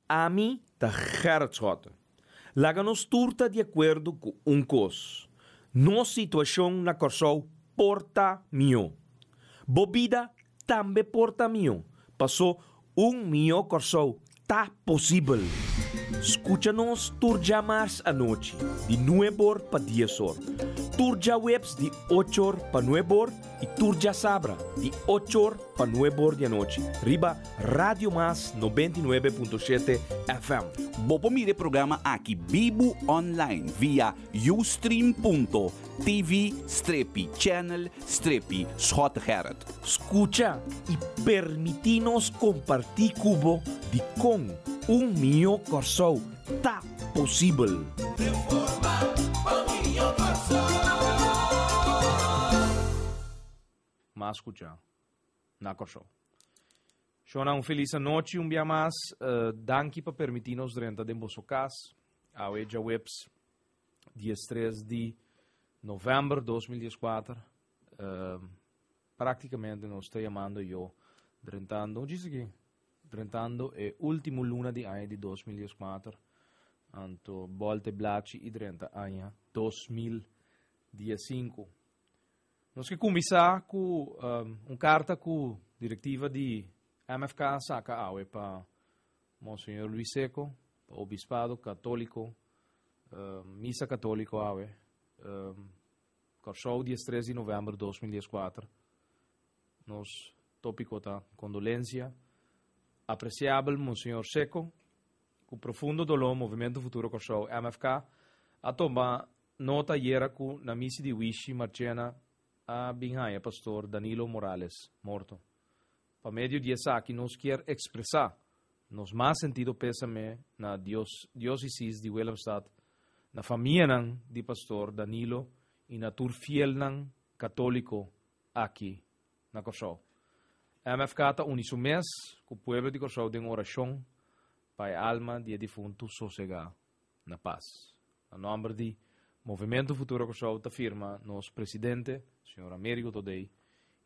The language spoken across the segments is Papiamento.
Ami ta Gerrit Schotte. Laga nos tur ta di akuerdo ku un kos, nos situashon na Kòrsou por ta mihó. Bo bida tambe por ta mihó, pasó un mihó Kòrsou ta posibel. Skucha nos tur djamars anochi di nueb'or pa dies'or, tur djaweps di och'or pa nueb'or i tur djasabra di och'or pa nueb'or di anochi riba Radio Mas 99.7 FM. Bo por mira e programa aki bibu online via ustream.tv strepi channel strepi Schottegerrit. Skucha i permití nos kompartí ku bo dikon un mihó Kòrsou ta posibel. Mas skucha na Kòrsou. Shona un felis anochi un bia mas. Danki pa permití nos drenta den boso kas. Awe djaweps diestres di novèmber 2014. Práktikamente nos ta yamando yo drentando, un djis aki, drentando e último luna di aña di 2014. Anto bòlta e blachi i drenta aña 2015. Nos ke kuminsá ku un karta ku direktiva di MFK a saka awe pa Monseñor Luis Seco, pa Obispado Katóliko, Misa Katóliko awe, Kòrsou 13 di novèmber 2014. Nos tópiko ta Kondolensia. Apresiabel Monseñor Seco, ku profundo doló Movimentu Futuro Kòrsou, MFK, a tuma Nota ayera ku na misi di Wishi Marchena a bin haña pastor Danilo Morales morto. Pa medio di esaki nos kier ekspresá nos mas sentido pésame na Dios Diósisis di Willemstad, na famianan di pastor Danilo i na tur fielnan katóliko aki na Kòrsou. MFK ta uni su mes ku pueblo di Kòrsou den orashon pa e alma di e difuntu sosegá na pas. Na nòmber di Movementu Futuro Kòrsou ta firma nos presidente, señor Amerigo Thodé,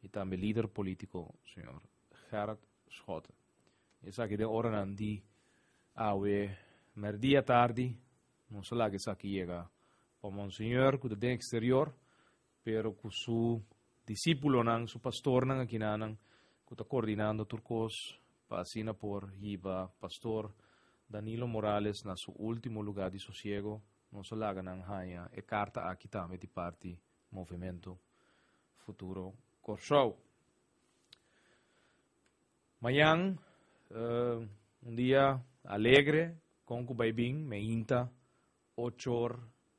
i tambe lider polítiko, señor Gerrit Schotte. Esaki den oranan di awe mèrdia tardi, nos a laga esaki yega pa Monseñor ku ta den eksterior, pero ku su disípulonan, su pastornan akinanan ku ta kordinando tur kos pa asina por hiba Pastor Danilo Morales na su último lugá di sosiego, nos a laga nan haña e karta aki tambe di parti Movementu Futuro Kòrsou. Mañan, un dia alegre, kon ku bai bin, meinta Ochor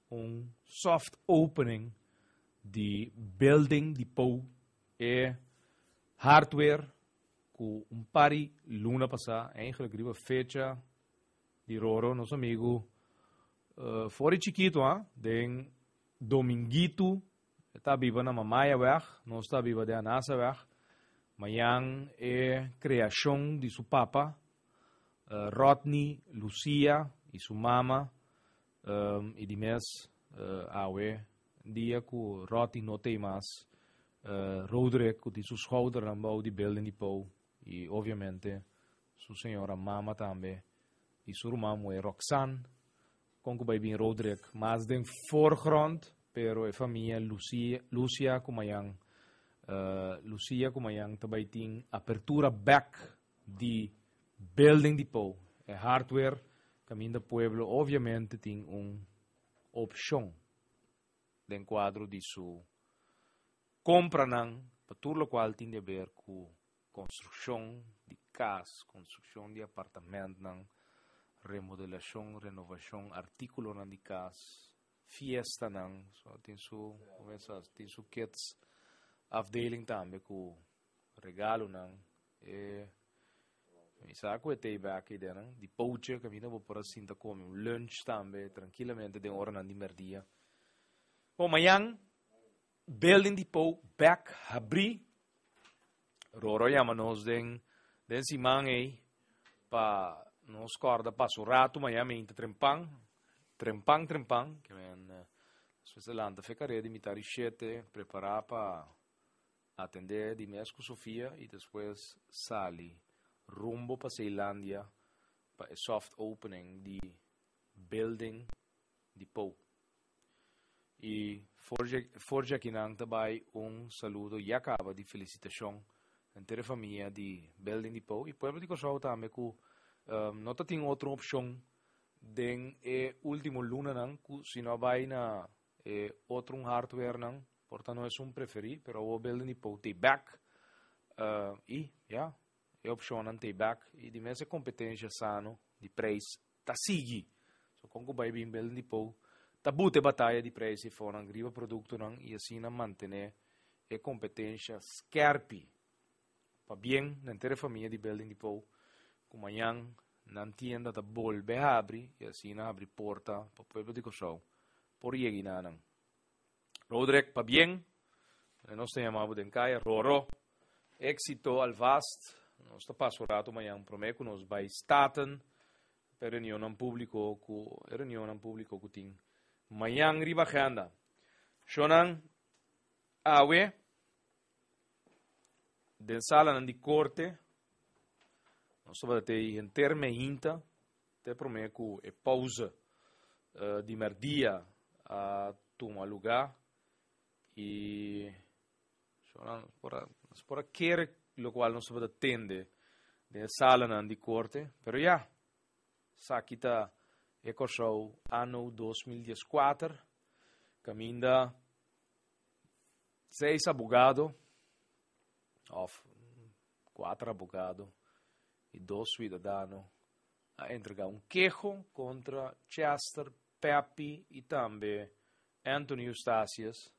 un soft opening di building di pou e hardware ku un par di luna pasá, eigenlijk riba fecha di Roro, nos amigu for di chikitu ha, den Dominguitu, e ta biba na Mamayaweg, nos ta biba den Anasaweg, mañan e kreashon di su papa Rodney Lucia y su mama y di mes awe dia cu Rodney no tey mas Roderick cu tin su schoudernan bou di building di Pou y obviamente su señora mama tambe y su ruman muhe Roxanne con cu bay bin Roderick mas den voorgrond pero e famia Lucia Lucia cu mayan Lucia cu mayan ta bay tin apertura bek di Building Depot, e hardware kaminda pueblo obviamente tin un opshon den kuadro di su kompranan pa tur lokual tin di aber ku konstrukshon di kas, konstrukshon di apartamentnan, remodelashon, renovashon, artíkulonan di kas, fiestanan, so tin su, tin su kids afdeling tambe ku Regalonan, e mi sa ku e tei bek ei den di poutje kaminda bo por a sinta kome un lunch tambe trankilamente den oranan di merdia. Bon, mañan Building Depot bek habrí. Roro a yama nos den den siman ei pa nos kòrda pasa un ratu mañan mi ta trempan, trempan trempan, ke men despues a lanta fe kare di mitar di shete prepará pa Atendé di mes ku Sofia i despues sali rumbo pa Ceilandia. pa e soft opening di Building Depot. I for di akinan ta bai un saludo ya kaba di felisitashon henter e famia di Building Depot i pueblo di Kòrsou tambe ku no ta tin otro opshon den e último lunanan ku si no a bai na e otro un hardwarenan por ta no esun preferí pero awor Building Depot ta bèk i ya e opshonnan ta bèk i di mes e kompetensha sano di preis ta sigui. So kon ku bai bin Building Depot ta buta e bataya di preis i fonan riba produktonan i asina mantené e kompetensha skèrpi. Pabien na henter e famia di Building Depot ku mañan nan tienda ta bolbe habri i asina habri porta pa pueblo di Kòrsou por yega na nan. Roderick, pabien. Nos ta yama bo den kaya Roro. Éksito alvast. Nos ta pasa un rato mañan promé ku nos bai Staten pa e reunionnan públiko ku e reunionnan públiko ku tin mañan riba agenda. Shonnan, awe den salanan di korte nos tabata te henter meinta te promé ku e pauze di mèrdia a tuma lugá i nos por a kere lokual nos tabata tende den e salanan di korte, pero ya, esaki ta e Kòrsou anno 2014, kaminda seis abogado òf kuater abogado i dos suidadano a entregá un keho kontra Chester, Peppy i tambe Anthony Eustatius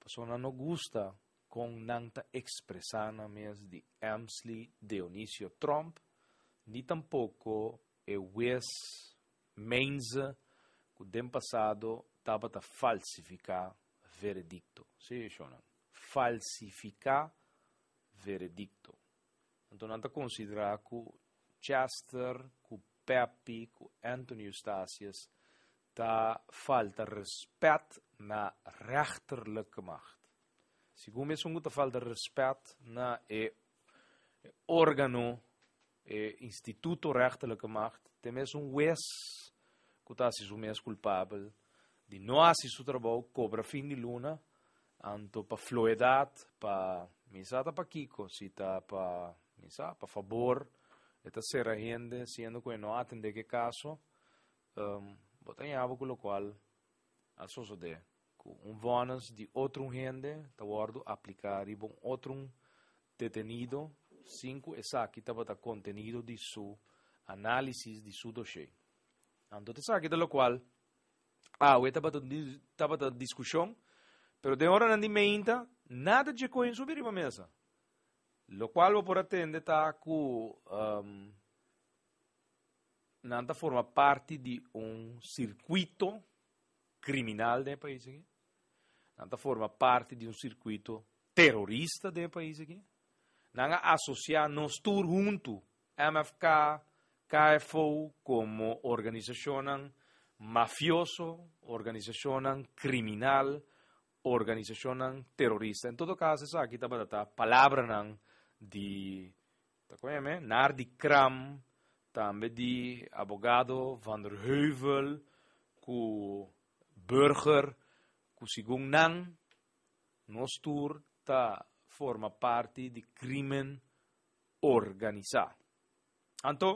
pasobra nan no gusta kon nan ta ekspresá nan mes di Emsley Deonisio Tromp ni tampoko e wes Meinze ku den pasado tabata falsifiká veredikto. Sí, shonnan, falsifiká veredikto. Anto nan ta konsiderá ku Chester, ku Peppy, ku Anthony Eustatius ta falta respet na rechterlijke macht. Segun esun ku ta falta respet na e organo, e instituto rechterlijke macht, te mesun wes ku ta hasi su mes kulpabel di no hasi su trabou, kobra fin di luna, anto pa floedat, pa mi sa ta pakiko, si ta pa mi sa, pa fabor, e ta sera hende siendo ku e no atende ke kaso, bo ta ñaba ku lokual a sosodé, ku un vònes di otro un hende ta wòrdu apliká riba un otro un detenido sin ku esaki tabata kontenido di su análisis di su doshé. Anto ta esaki ta lokual awe tabata tabata diskushon, pero den oranan di meinta nada dje kohe subi riba mesa. Lokual bo por a tende ta ku nan ta forma parti di un sirkuito kriminal den e pais aki. Nan ta forma parti di un sirkuito terorista den e pais aki. Nan a asosiá nos tur huntu, MFK, KFO, komo organisashonnan mafioso, organisashonnan kriminal, organisashonnan terorista. En todo kaso esaki tabata ta palabranan di Ta kon yam'é? Nardi Kram, tambe di abogado Van der Heuvel ku Burger, ku segun nan nos tur ta forma parti di krimen organisá. Anto,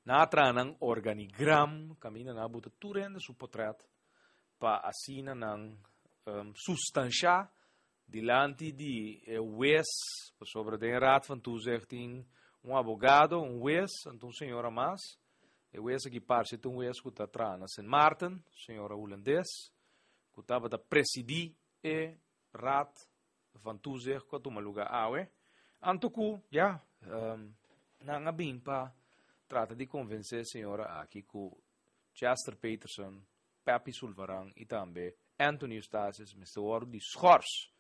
nan a traha nan organigram kaminda nan a buta tur hende su potrèt pa asina nan sustanshá Dilanti di e hues, pasobra den e Raad van Toezicht tin un abogado, un hues, anto un señora mas. E hues aki parse ta un hues ku ta traha na Sint Maarten, señora hulandes, ku tabata presidí e Raad van Toezicht ku a tuma lugá awe. Anto ku, ya, nan a bin pa trata di konvensé e señora aki ku Chester Peterson Peppy Sulvaran i tambe Anthony Eustatius mester wòrdu di schors.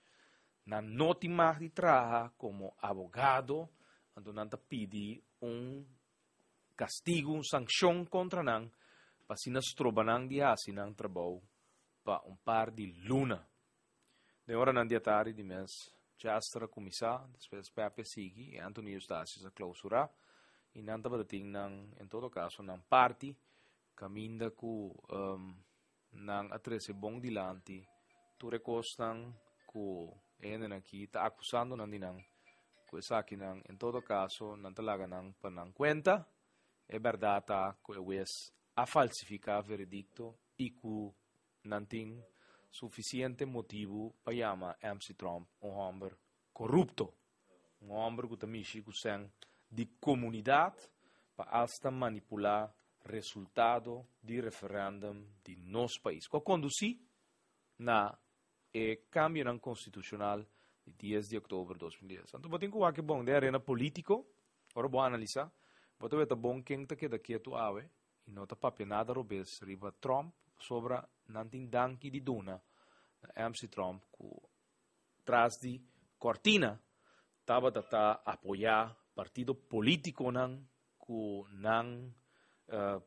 Nan no tin mag di traha komo abogado, anto nan ta pidi un kastigu, un sankshon kontra nan pa asina stroba nan di hasi nan trabou pa un par di luna. Den oranan di atardi di mes Chester a kuminsá, despues Peppy a sigui i Anthony Eustatius a klousurá. I nan tabata tin nan, en todo kaso, nan parti kaminda ku nan a trese bon dilanti tur e kosnan ku e hendenan aki ta akusando nan di nan, ku esakinan, en todo kaso, nan ta laga nan pa nan kuenta. E bèrdat ta ku e wes a falsifiká veredikto i ku nan tin sufisiente motibu pa yama MC Tromp un hòmber korupto, un hòmber ku ta mishi ku sèn di komunidat pa asta manipulá resultado di referèndum di nos pais, ku a kondusí na e kambionan konstitushonal di dies di òktober 2010. Anto bo tin ku wak e bon den arena polítiko, ora bo analisá, bo ta weta bon ken ta keda ketu awe i no ta papia nada robes riba Trump pasobra nan tin danki di duna na MC Trump ku tras di kortina tabata ta apoyá partido polítikonan ku nan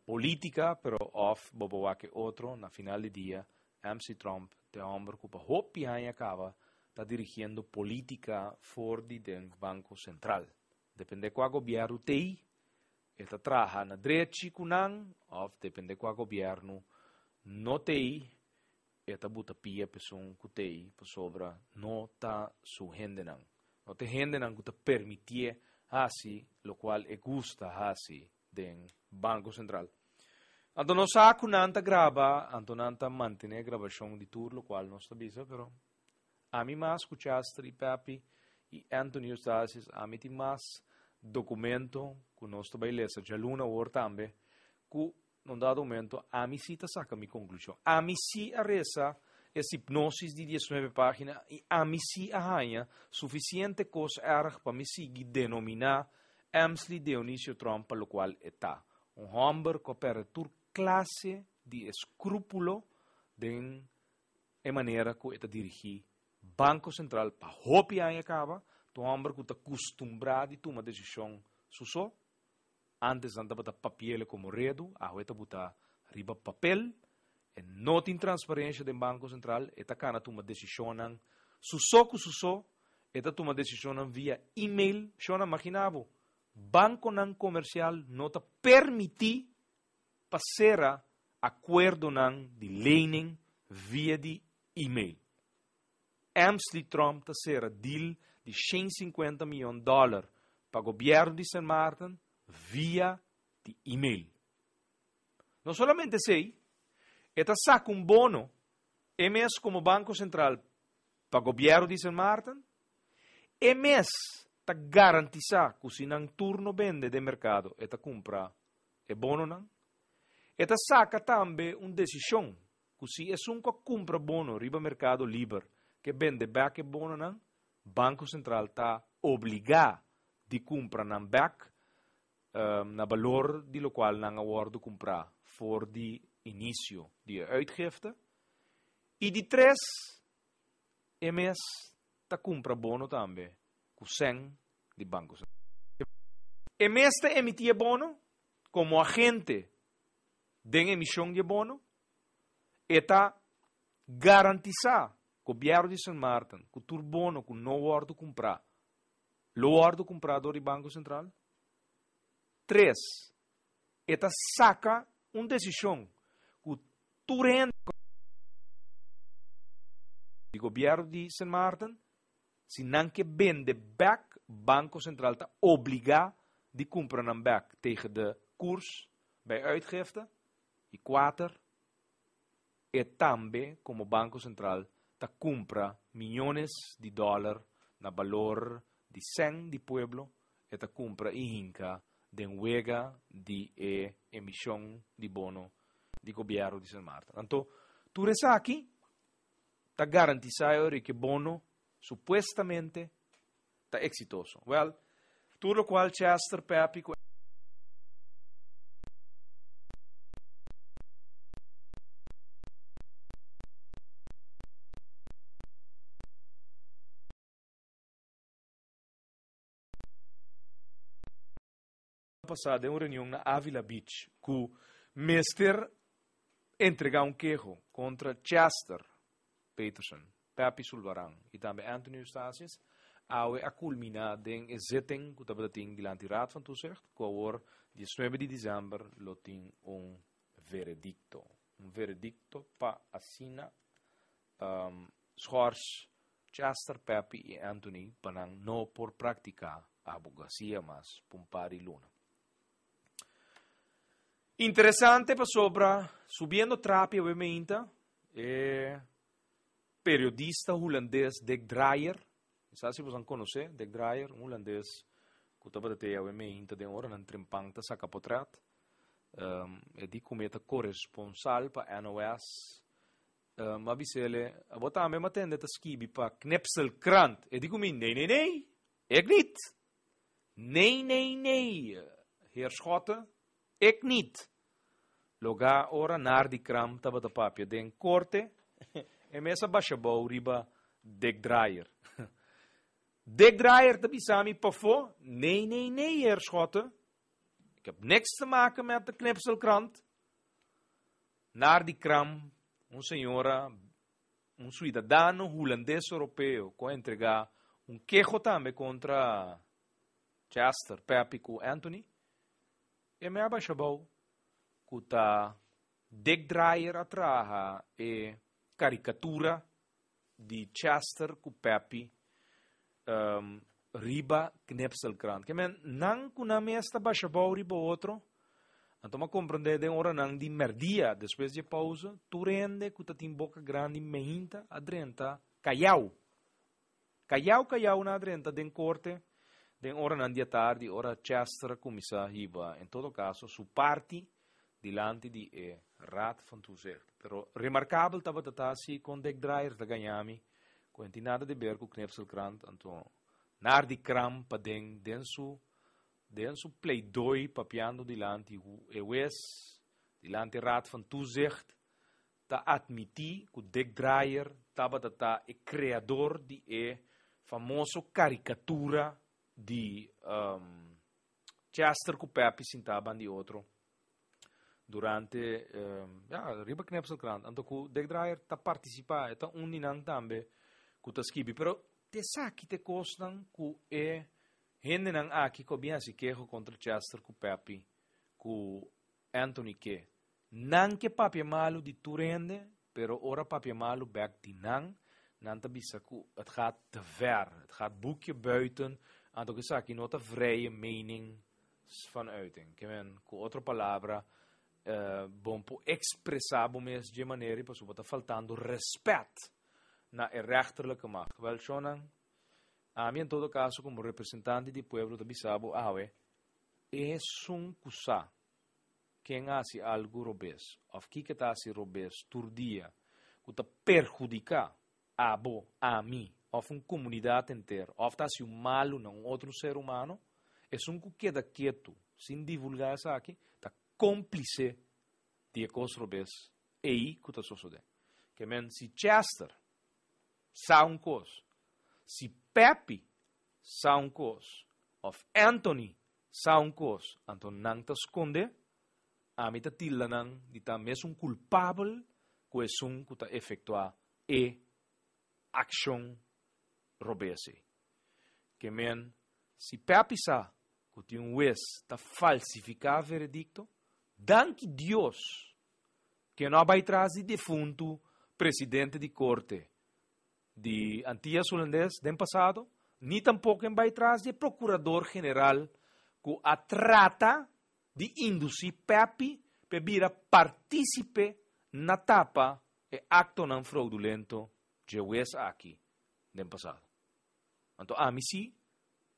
polítika pero òf bo por wak e otro na final di dia MC Trump ta e hòmber ku pa hopi aña kaba ta dirigiendo polítika for di den Banko Sentral. Depende kua gobièrnu t'ei e ta traha na drechi ku nan òf depende kua gobièrnu no t'ei e ta buta pia p'esun ku t'ei pasobra no ta su hendenan. No ta e hendenan ku ta permitié hasi lokual e gusta hasi den Banko Sentral. Anto nos sa ku nan ta graba, anto nan ta mantené grabashon di tur lokual nos ta bisa, pero ami mas ku Chester i Peppy i Anthony Eustatius, ami tin mas dokumento ku nos ta bai lesa djaluna awor tambe ku Na un dado momento ami sí ta saca mi conclusion. Ami sí a reza es hipnosis di diesnuebe pagina y ami sí a haña suficiente cos erg pa mi sigui denomina Emsley Dionisio Tromp pa locual e ta, un homber cu a perde tur clase di escrupulo den e manera cu e ta dirigi Banco Central pa hopi aña caba, ta un homber cu ta custumbra di tuma decision su so. Antes nan tabata papiele komo redu, awe ta buta riba papel. E no tin transparencia den Banco Central, e ta kana tuma decisionnan su so ku su so, e ta tuma decisionnan via email. Shona, magina bo, banconan comercial no ta permiti pa sera acuerdonan di lening via di email. Emsley Trump ta sera deal di 150 miyon dollar pa gobierno di Sint Maarten via di email. No solamente esey, e ta saca un bono e mes como Banco Central pa gobierno di Sint Maarten, e mes ta garantisa cu si nan tur no bende den mercado e ta cumpra e bononan. E ta saca tambe un decision ku si esun ku a kumpra bono riba merkado liber ke bende bèk e bononan, Banko Sentral ta obligá di kumpra nan bèk na balor di lokual nan a wòrdu kumprá for di inisio di e uitgifte. I di tres, e mes ta kumpra bono tambe ku sèn di Banko Sentral. E mes ta emití e bono komo agente den emishon di e bono. E ta garantisá gobièrnu di Sint Maarten ku tur bono ku no wòrdu kumprá lo wòrdu kumprá dor di Banko Sentral. Tres, e ta saka un desishon ku tur hende di gobièrnu di Sint Maarten si nan ke bende bèk Banko Sentral ta obligá di kumpra nan bèk tegen de koers bij uitgifte. I kuater, e tambe komo Banko Sentral ta kumpra miyones di dòler na balor di sèn di pueblo, e ta kumpra i hinka den wega di e emishon di bono di gobièrnu di Sint Maarten. Anto, tur esaki ta garantisá e ora ku e bono supuestamente ta eksitoso. Wèl, tur lokual Chester, Peppy ku. Pasá den un reunion na Avila Beach ku mester entregá un keho kontra Chester Peterson, Peppy Sulvaran i tambe Anthony Eustatius. Awe a kulminá den e zitting ku tabata tin dilanti Raad van Toezicht, ku awor 19 di desèmber lo tin un veredikto. Un veredikto pa asina schors Chester, Peppy i Anthony pa nan no por praktiká abogasia mas pa un par di luna. Interesante pasobra subiendo trapi awe meinta e periodista hulandes Dick Draaier, mi sa si boso konosé Dick Draaier, un hulandes ku tabata te awe meinta den oranan trempan ta saka potret. E di ku mi ta koresponsal pa NOS. M'a bis'ele, abo tambe m'a tende ta skibi pa Knipselkrant. E di ku mi, nee, nee, nee, ik niet. Nee, nee, nee, heer Schotte, ik niet. Logá ora Nardi Kram tabata papia den korte, e mes a basha bou riba Dick Draaier. Dick Draaier ta bisa mi pafó, Nee, nee, nee, heer Schotte, ik heb niks te maken met de Knipselkrant. Nardi Kram, un señora, un suidadano hulandes europeo ku a entregá un keho tambe kontra Chester, Peppy ku Anthony, e me a basha bou ku ta Dick Draaier a traha e karikatura di Chester ku Peppy riba Knipselkrant. Ke men nan ku nan mes ta basha bou riba otro, anto m'a komprendé den oranan di mèrdia, despues di e pausa, tur hende ku ta tin boka grandi meinta a drenta kayau. Kayau kayau nan a drenta den korte den oranan di atardi ora Chester a kuminsá hiba en todo kaso su parti dilanti di e Raad van Toezicht. Pero remarkabel tabata ta si kon Dick Draaier ta gaña mi ku en tin nada di ber ku Knipselkrant anto nar di kram paden den su den su pleidooi papiando dilanti e hues dilanti Raad van Toezicht ta admití ku Dick Draaier tabata ta e kreador di e famoso karikatura di Chester ku Peppy sintá ban di otro durante ya riba Knipselkrant. Anto ku Dick Draaier ta partisipá, e ta un di nan tambe ku ta skibi. Pero te esaki ta e kosnan ku e hendenan aki ku a bin hasi keho kontra Chester ku Peppy ku Anthony ke. Nan ke papia malu di tur hende, pero ora papia malu bek di nan, nan ta bisa ku het gaat te ver, het gaat boekje buiten, anto ku esaki no ta vrije mening van uiting. Ke men, ku otro palabra, bon por ekspresá bo mes dje manera ei pasobra bo ta faltando rèspèt na e rechterlijke macht. Wèl, shonnan, ami en todo kaso komo representante di pueblo ta bisa bo awe, esun ku sa Ken a hasi algu robes òf kiko ta hasi robes tur dia ku ta perhudiká abo, ami òf un komunidat henter òf ta hasi un malu na un otro ser humano, esun ku keda ketu sin divulgá esaki ta kómplise di e kos robes ei ku ta sosodé. Ke men si Chester sa un kos, si Peppy sa un kos òf Anthony Sa un kos, anto nan ta skonde, ami ta tilda nan di ta mesun kulpabel ku esun ku ta efektuá e akshon robes ei. Ke men, si Pepi sa ku tin un wes ta falsifiká veredikto, danki Dios ke no a bai tras di defuntu presidente di korte di Antillas Hulandes den pasado, ni tampoko en bai tras di e prokurador general ku a trata di indusí Pepi pa e bira partísipe na tapa e aktonan fraudulento dje wes aki den pasado. Anto ami sí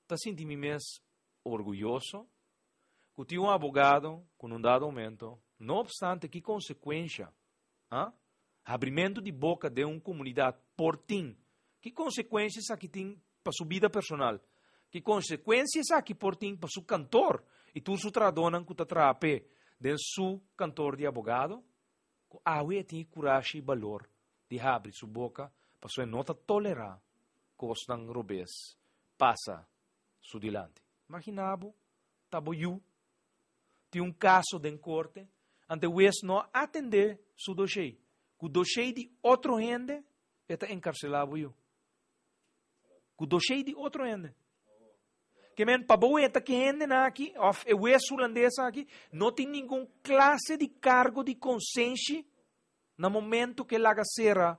ta sinti mi mes orguyoso ku tin un abogado ku na un dado momento, no opstante ki konsekuensha Ha? Habrimentu di boka den un komunidat por tin. Ki konsekuensia esaki tin pa su bida personal? Ki konsekuensia esaki por tin pa su kantor i tur su trahadónan ku ta traha p'e den su kantor di abogado? Ku awe e tin e kurashi i balor di habri su boka pasobra e no ta tolerá kosnan robes pasa su dilanti. Imaginá bo ta bo yu Tin un kaso den korte, ante hues no a atendé su doshé. Ku doshé di otro hende e ta enkarselá bo yu. Ku doshé di otro hende. Ke men pa bo weta ku hendenan aki, òf e wes hulandes aki, no tin ningun klase di kargo di konsenshi na momento ku e laga sera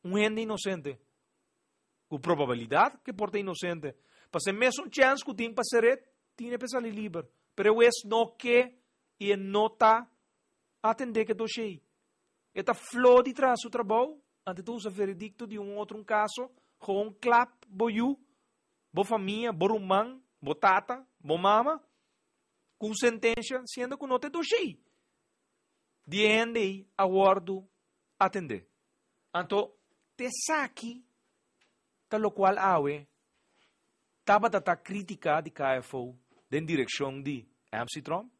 un hende inosente. Ku probabilidat ku e por ta inosente. Pasobra e mesun chèns ku tin pa ser'é, tin e pa e sali liber. Pero e wes no ke i e no ta atendé ku e doshé. E ta flo di traha su trabou, antes ta usa veredikto di un otro un kaso, gewoon klap bo yu, bo famia, bo ruman, bo tata, bo mama, ku un sentensha, siendo ku no ta e doshé di e hende ei a wòrdu atendé. Anto, ta esaki ta lokual awe tabata ta krítika di KFO den direkshon di MC Tromp,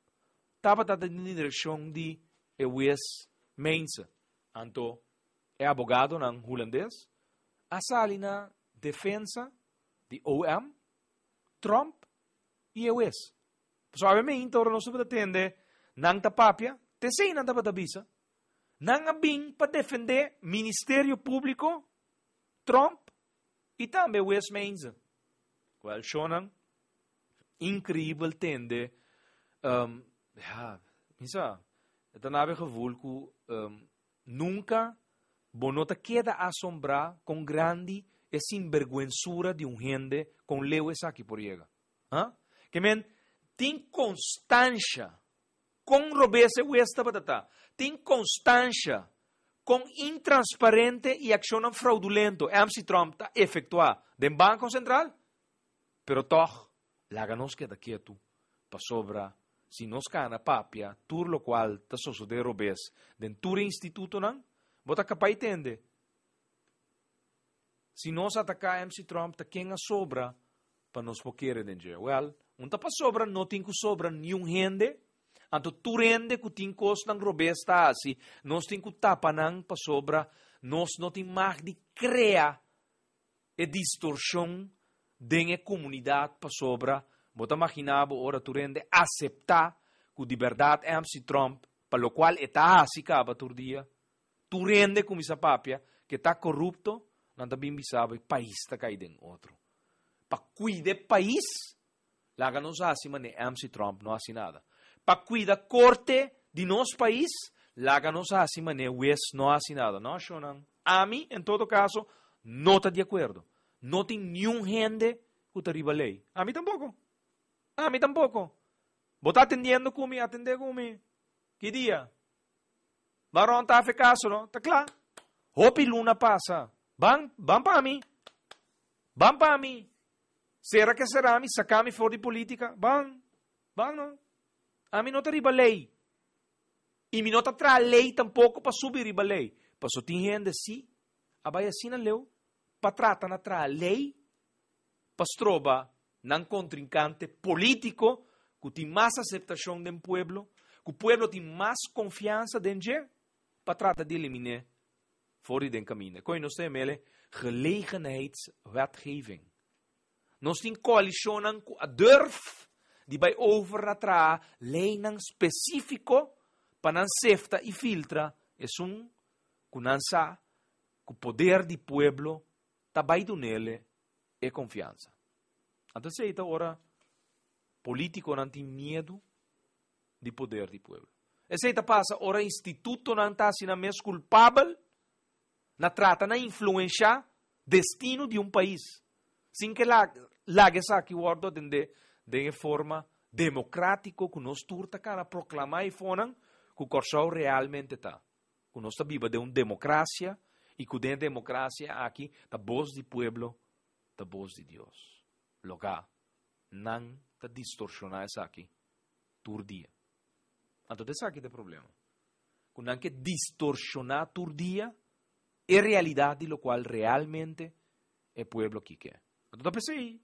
tabata den direkshon di e hues Meense. Anto e abogadonan hulandes a sali na defensa di OM, Tromp i e hues. Pasobra awe meinta ora nos tabata tende nan ta papia, ta esei nan tabata bisa. Nan a bin pa defendé Ministerio Públiko, Tromp i tambe hues Meense. Wèl, shonnan, Increibel tende um, ja, mi sa, e ta nabe gevoel ku um, nunca bo no ta keda asombrá kon grandi e sinberguensura di un hende kon leu esaki por yega. Ha? Ke men, tin konstansha kon robes e wes tabata ta, tin konstansha kon intransparente i akshonnan fraudulento MC Trump ta efektuá den Banko Sentral. Pero tòg, laga nos keda ketu, pasobra si nos kana papia tur lokual ta sosodé robes den tur e institutonan, bo ta kapá i tende. Si nos ataká MC Trump, ta ken a sobra pa nos por kere den dje? Wèl, un ta pasobra no tin ku sobra niun hende, anto tur hende ku tin kosnan robes ta hasi, nos tin ku tapa nan pasobra nos no tin mag di krea e distorshon den e komunidat pasobra bo ta maginá bo ora tur hende aseptá ku di bèrdat MC Trump pa lokual e ta hasi kaba tur dia tur hende kuminsá papia ku e ta korupto nan ta bin bisa bo e pais ta kai den otro pa kuida e pais laga nos hasi manera MC Trump no hasi nada pa kuida korte di nos pais laga nos hasi manera wes no hasi nada no shownan ami en todo kaso no ta di akuerdo. No tin niun hende ku ta riba lei. Ami tampoko. Ami tampoko. Bo ta atendiendo ku mi, atendé ku mi. Ki dia? Baron ta hafe kaso, no? Ta kla. Hopi luna pasa. Ban, ban pa mi. Ban pa mi. Sera ke sera mi, saka mi for di politika. Ban. Ban no. Ami no ta riba lei. I mi no ta traha lei tampoko pa subi riba lei. Paso tin hende si a bai asina leu pa trata na traha lei pa stroba nan kontrinkante polítiko ku tin mas aseptashon den pueblo, ku pueblo tin mas konfiansa den dje, pa trata di elimin'é for di den kaminda. Koe nos ta yam'el gelegenheidswetgeving. Nos tin koalishonnan ku a durf di bai over na traha leinan spesífiko pa nan sefta i filtra esun ku nan sa ku poder di pueblo ta bai dunele e konfiansa. Anto esei ta ora polítikonan tin miedu di poder di pueblo. Esei ta pasa ora institutonan ta hasi nan mes kulpabel na trata na influenshá destino di un pais, sin ke laga esaki wòrdu atendé den e forma demokratiko ku nos tur ta kana proklamá e fonan ku Kòrsou realmente ta. Ku nos ta biba den un demokrasia i ku den e demokrasia aki ta bos di pueblo ta bos di Dios. Logá nan ta distorshoná esaki tur dia. Anto ta esaki ta e problema. Ku nan ke distorshoná tur dia e realidat di lokual realmente e pueblo aki ke. Anto ta p'esei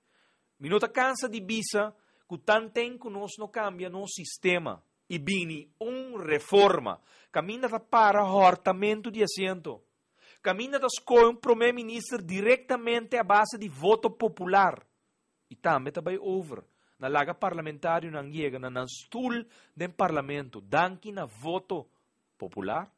mi no ta kansa di bisa ku tanten ku nos no kambia nos sistema i bini un reforma kaminda ta para hòrtamentu di asiento, kaminda ta skohe un promé minister direktamente a base di voto popular i tambe ta bai over na laga parlamentarionan yega na nan stul den parlamento danki na voto popular,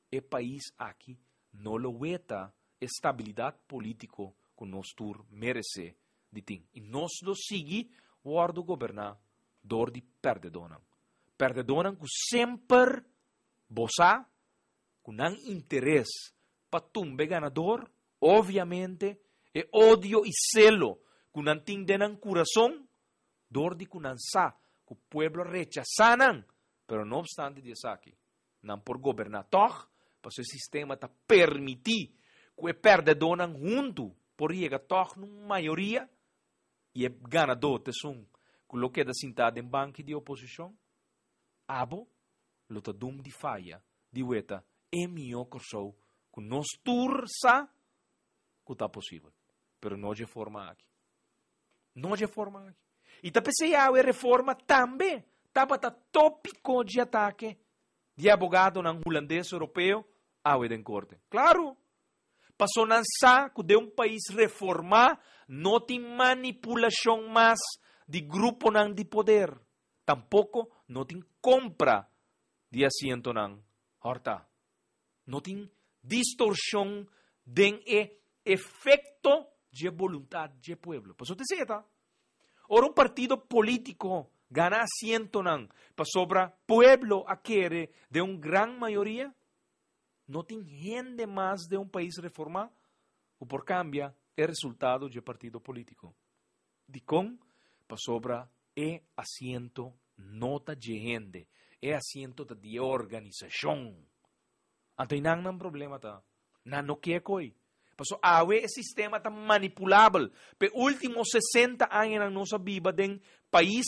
e pais aki no lo weta. E stabilidat polítiko ku nos tur meresé di tin. I nos lo sigui wòrdu goberná dor di pèrdedónan. Pèrdedónan ku semper bo sa ku nan interes pa tumba e ganador, obviamente e odio i selo ku nan tin den nan kurason dor di ku nan sa ku pueblo a rechasá nan, pero no obstante di esaki nan por goberná tòg, pasobra e sistema ta permití ku e pèrdèdónan huntu por yega tòg na un mayoria i e ganadó ta esun ku lo keda sintá den banki di oposishon. Abo lo ta dum di faya di weta e mihó Kòrsou ku nos tur sa ku ta posibel, pero no dje forma aki. No dje forma aki. I ta p'esei awe reforma tambe tabata tópiko dje atake di e abogadonan hulandes europeo awe den korte. Klaru! Paso nan sa ku den un pais reformá no tin manipulashon mas di gruponan di poder. Tampoko no tin kompra di asientonan hòrtá. No tin distorshon den e efekto dje boluntat dje pueblo. Pasobra ta esei ta. Ora un partido polítiko gana asientonan pasobra pueblo a kere den un gran mayoria, no tin hende mas den un pais reformá ku por kambia e resultado dje partido polítiko. Dikon? Pasobra e asiento no ta dje hende, e asiento ta di e organisashon. Anto einan nan problema ta. Nan no ke koi. Paso awe e sistema ta manipulabel. P'e ultimo 60 añanan nos a biba den pais,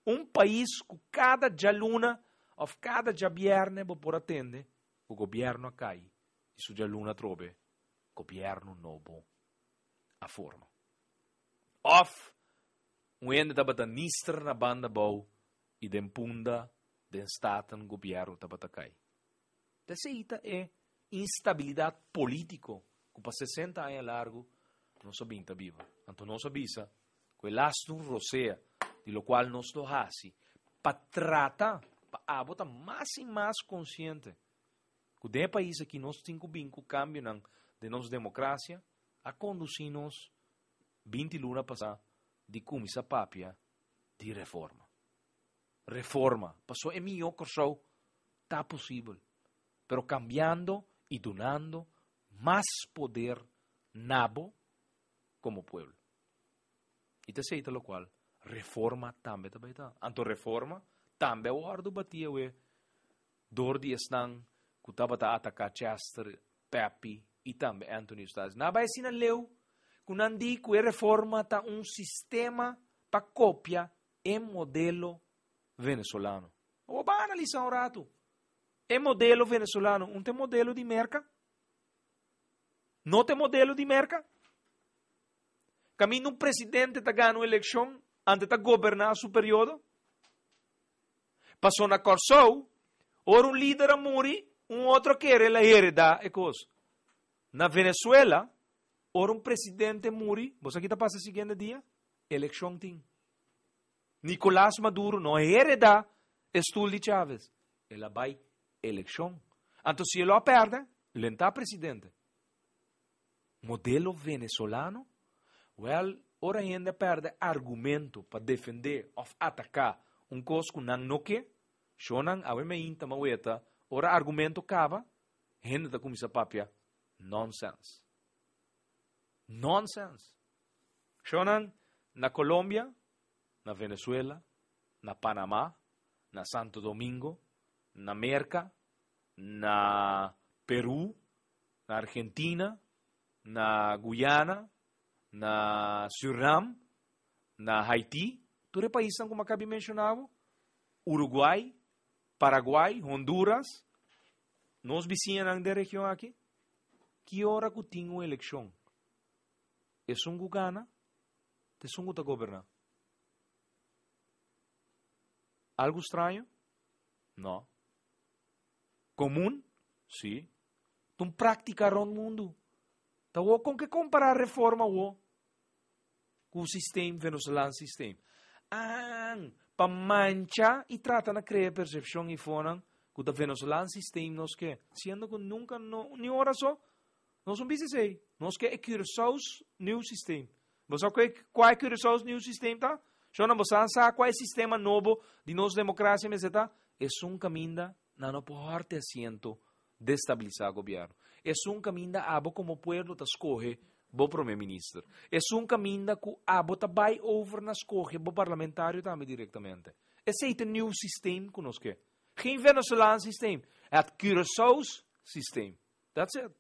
un pais ku kada djaluna òf kada djabièrnè bo por a tende ku gobièrnu a kai i su djaluna atrobe gobièrnu nobo a forma. Òf un hende tabata nister na banda bou i den punda den Staten gobièrnu tabata kai. Ta esei ta e instabilidat polítiko ku pa 60 aña largu nos a bin ta biba. Anto nos a bisa ku e lastu un rosea di lokual nos lo hasi pa trata pa abo ta mas i mas konsiente ku den e pais aki nos tin ku bin ku kambionan den nos demokrasia a kondusí nos 20 luna pasá di kuminsá papia di reforma. Reforma, paso e mihó Kòrsou ta posibel, pero kambiando i dunando mas poder na bo komo pueblo. I ta esei ta lokual reforma tambe ta bai ta. Anto reforma tambe a wòrdu batí awe dor di esnan ku tabata ataká Chester, Peppy i tambe Anthony Eustatius. Nan a bai asina leu ku nan di ku e reforma ta un sistema pa kopia e modelo venezolano. Bo ba analisá un ratu. E modelo venezolano, un ta e modelo di Merka? No ta e modelo di Merka? Kaminda un presidente ta gana un elekshon, ante ta goberná su periodo? Paso na Kòrsou, ora un lider a muri, un otro kere el a heredá e kos. Na Venezuela, ora un presidente muri, bo sa ki ta pasa e siguiente dia? Elekshon tin. Nicolas Maduro no a heredá e stul di Chavez. El a bai elekshon. Anto si e lo a pèrdè, lo e ta presidente. Modelo venezolano? Wèl, ora hende a pèrdè argumento pa defendé òf ataká un kos ku nan no ke, shonnan awe meinta maweta, ora argumento kaba, hende ta kuminsá papia nònsèns. Nònsèns! Shonnan, na Colombia, na Venezuela, na Panamá, na Santo Domingo, na Merka, na Perú, na Argentina, na Guyana, na Surinam, na Haiti, tur e paisnan ku mi a kabi menshoná bo, Uruguay, Paraguay, Honduras, nos bisiñanan den region aki, ki ora ku tin un elekshon, esun ku gana ta esun ku ta goberná. Algu straño? No. Komun? Sí. Ta un práktika rònt mundu. Ta wou kon ke kompará reforma wou ku sistem Venezolan sistem? Aan, pa mancha i trata na krea persepshon i fonan ku ta Venezolan sistem nos ke, siendo ku nunka no, ni ora so, nos no bisa esei. Nos ke e Curaçao's nieuw systeem. Bo sa kua e Curaçao's nieuw systeem ta? Shona, bo sa sa kua e sistema nobo di nos demokrasia mester ta? Esun kaminda nan no por hòrte asiento destabilisá gobièrnu. Esun kaminda abo komo pueblo ta skohe bo promé minister. Esun kaminda ku abo ta bai over na skohe bo parlamentario tambe direktamente. Esei ta e nieuw systeem ku nos ke. Geen Venezolaans systeem. Het Curaçao's systeem. That's it.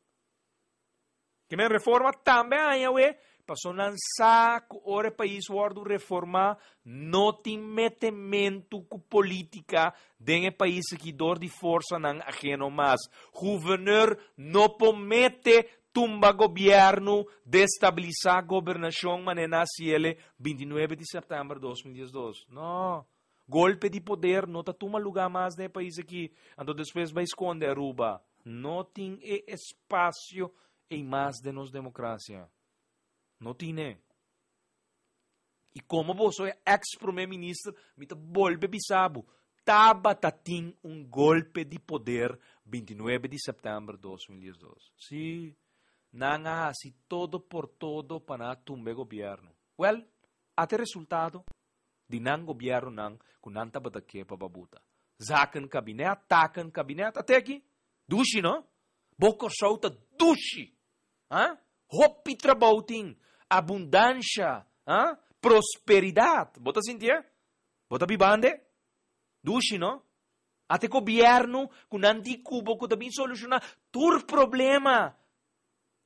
Ke men reforma tambe a haña awe, paso nan sa ku ora e pais wòrdu reformá no tin metementu ku polítika den e pais aki dor di forsanan ajeno mas. Guverneur no por mete tumba gobièrnu, destabilisá gobernashon manera nan a hasiel 29 di sèptèmber 2012. No. Golpe di poder no ta tuma lugá mas den e pais aki, anto despues bai skonde Aruba. No tin e espasio ei mas den nos demokrasia. No tin e. I komo boso e eks prome minister, mi ta bolbe bisa bo, tabata tin un golpe di poder 29 di sèptèmber 2012. Sí, nan a hasi todo por todo pa nan a tumba e gobièrnu. Wèl, ata e resultado. Di nan gobiernonan ku nan tabata ke pa babuta. Zaken kabinet, taken kabinet, ate aki. Dushi no? Bo Kòrsou ta dushi! Ha? Hopi trabou tin, abundansha, ha? Prosperidat. Bo ta sintié? Bo ta bibande? Dushi no? Ate gobierno ku nan di ku bo ku ta bin solushoná tur problema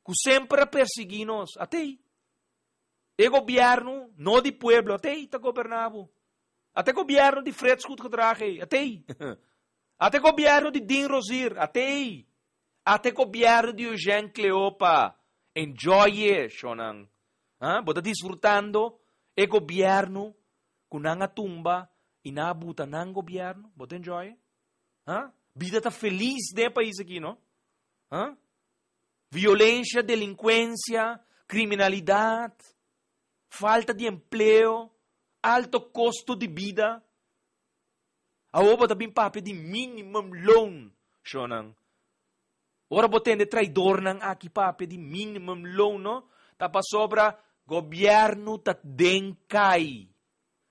ku semper a persiguí nos. Atei. E gobierno no di pueblo, atei ta goberna bo. Ate gobierno di Frits Goedgedrag ei, atei. Ate gobierno di Dean Rozier, atei. Ate gobierno di Eugène Cleopa. Enjoy it, shonnan. Ha? Bo ta disfrutando e gobierno ku nan a tumba i nan a buta nan gobierno? Bo ta enjoy it? Ha? Bida ta felis den e pais aki, no? Ha? Violencia, delincuencia, criminalidad, falta di empleo, alto costo di bida. Awor bo ta bin papia di minimum loon, shownan. Ora bo tende traidornan aki papia di minimum loon, no? Ta pasobra gobierno ta den kai.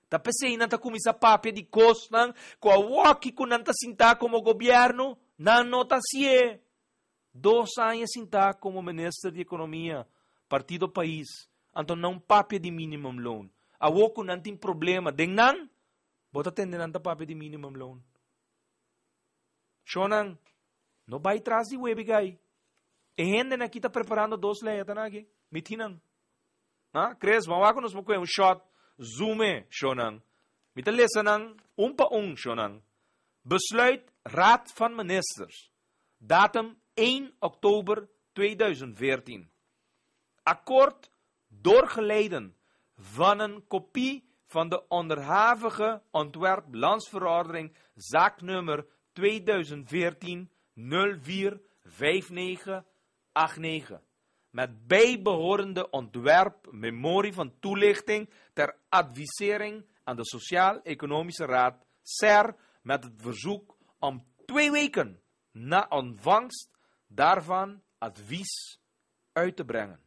Ta p'esei nan ta kuminsá papia di kosnan ku awoki ku nan ta sintá komo gobierno, nan no ta hasié. Dos aña sintá komo minister di ekonomia, Partido Pais, anto nan papia di minimum loon. Awor ku nan tin problema den nan, bo ta tende nan ta papia di minimum loon. Shonnan, no bai tras di webi gai. E hendenan aki ta preparando dos lei ata nan aki. Mi tin nan. Ha? Chris, ban wak ku nos por kohe un shot, zoom e, shonnan. Mi ta lesa nan un pa un, shonnan. Besluit Raad van Ministers. Datum 1 oktober 2014. Akkoord doorgeleiden van een kopie van de onderhavige ontwerp landsverordening zaaknummer 2014 045989 met bijbehorende ontwerp memorie van toelichting ter advisering aan de Sociaal-Economische Raad SER met het verzoek om twee weken na ontvangst daarvan advies uit te brengen.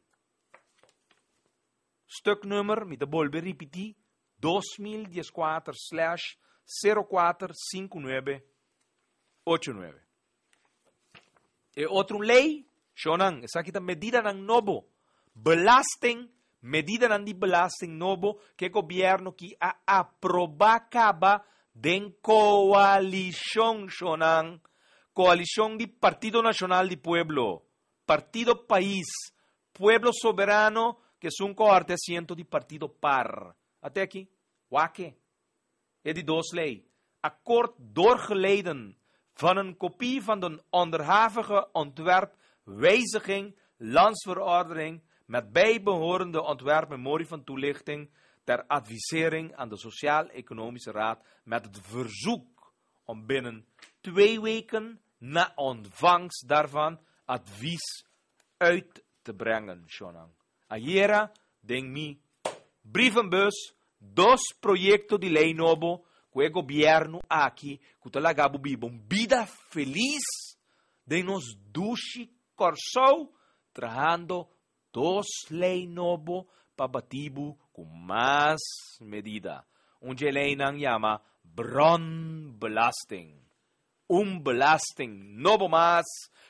Stuknummer, mi ta bolbe ripití, 2014 slash 045989. E otro lei, shownan, esaki ta medidanan nobo. Belasting, medidanan di belasting nobo ku e gobièrnu ki a aprobá kaba den koalishon, shownan. Koalishon di Partido Nashonal di Pueblo, Partido Pais, Pueblo Soberano, ku esun kohorte asiento di Partido par. Ate aki, wak e. E di dos lei, Akkoord doorgeleiden van een kopie van de onderhavige ontwerp wijziging landsverordening met bijbehorende ontwerp memorie van toelichting ter advisering aan de Sociaal-Economische Raad met het verzoek om binnen twee weken na ontvangst daarvan advies uit te brengen. Shonang. Ayera den mi brievenbus dos proyecto di ley nobo cu e gobierno aki cu ta laga bo biba un bida feliz den nos dushi Corsou trahando. Dos lei nobo pa batibu ku mas medida. Un dje leinan yama bronbelasting. Un belasting nobo mas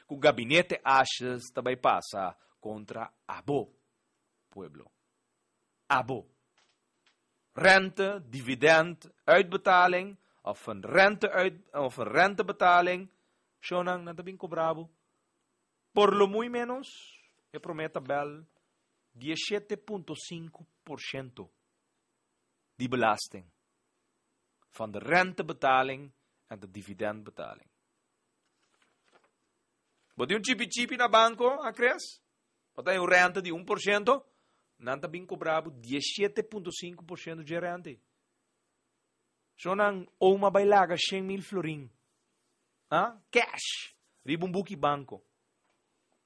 ku gabinete Asjes ta bai pasa kontra abo, pueblo. Abo. Rente, dividend, uitbetaling of een rente uit, of een rentebetaling. Shownan, nan ta bin kobra bo. Por lo muy menos, e promé tabèl, 17,5% di belasting van de rentebetaling en de dividendbetaling. Bo tin un chipi chipi na banko, a kres? Bo ta un rente di 1%, nan ta bin kobra bo 17,5% di rente. So nan oma bai laga 100 mil florin. Ah? Cash. Riba un buki banko.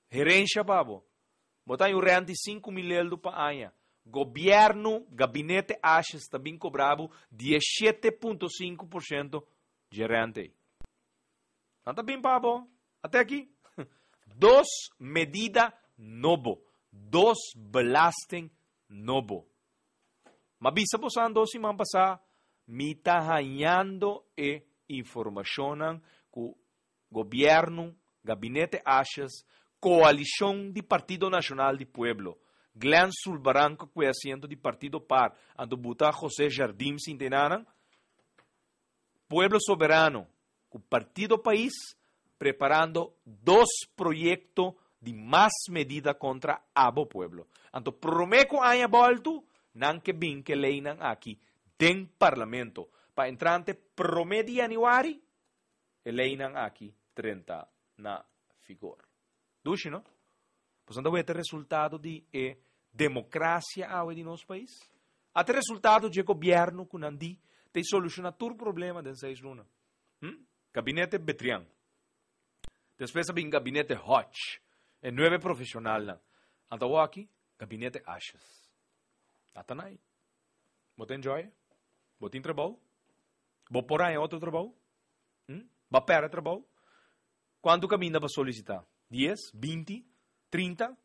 Herensha pa bo. Bo ta un rente 5 mil euro pa aña. Gobièrnu, gabinete Asjes ta bin kobra bo 17,5% di rente. Nan ta bin pa bo. Ata aki. Dos medida nobo. Dos belasting nobo. M'a bisa boso 2 siman pasá, mi ta hañando e informashon ku gobièrnu, gabinete Asjes, koalishon di Partido Nashonal di Pueblo, Glenn Sulvaran ku asiento di Partido PAR, anto buta José Jardim Sintenana, Pueblo Soberano, ku Partido Pais, preparando dos proyekto di mas medida kontra abo pueblo. Anto promé ku aña bòltu, nan ke bin ku leinan aki den parlamento. Pa entrante promé di yanüari, e leinan aki 30 na vigor. Dushi, no? Pues anda e resultado di e demokrasia awe di nos pais. Ata resultado di gobièrnu ku nan di ta solushoná tur problema den 6 luna. Gabinete Betrian. Despues a bin gabinete Hodge. E nuebe profeshonalnan. Anto aki, gabinete Asjes. Ata nan. Bo ta enjoy? Bo tin trabou? Bo por haña otro trabou? B'a pèrdè trabou? Kuantu kaminda pa solisitá? 10, 20, 30?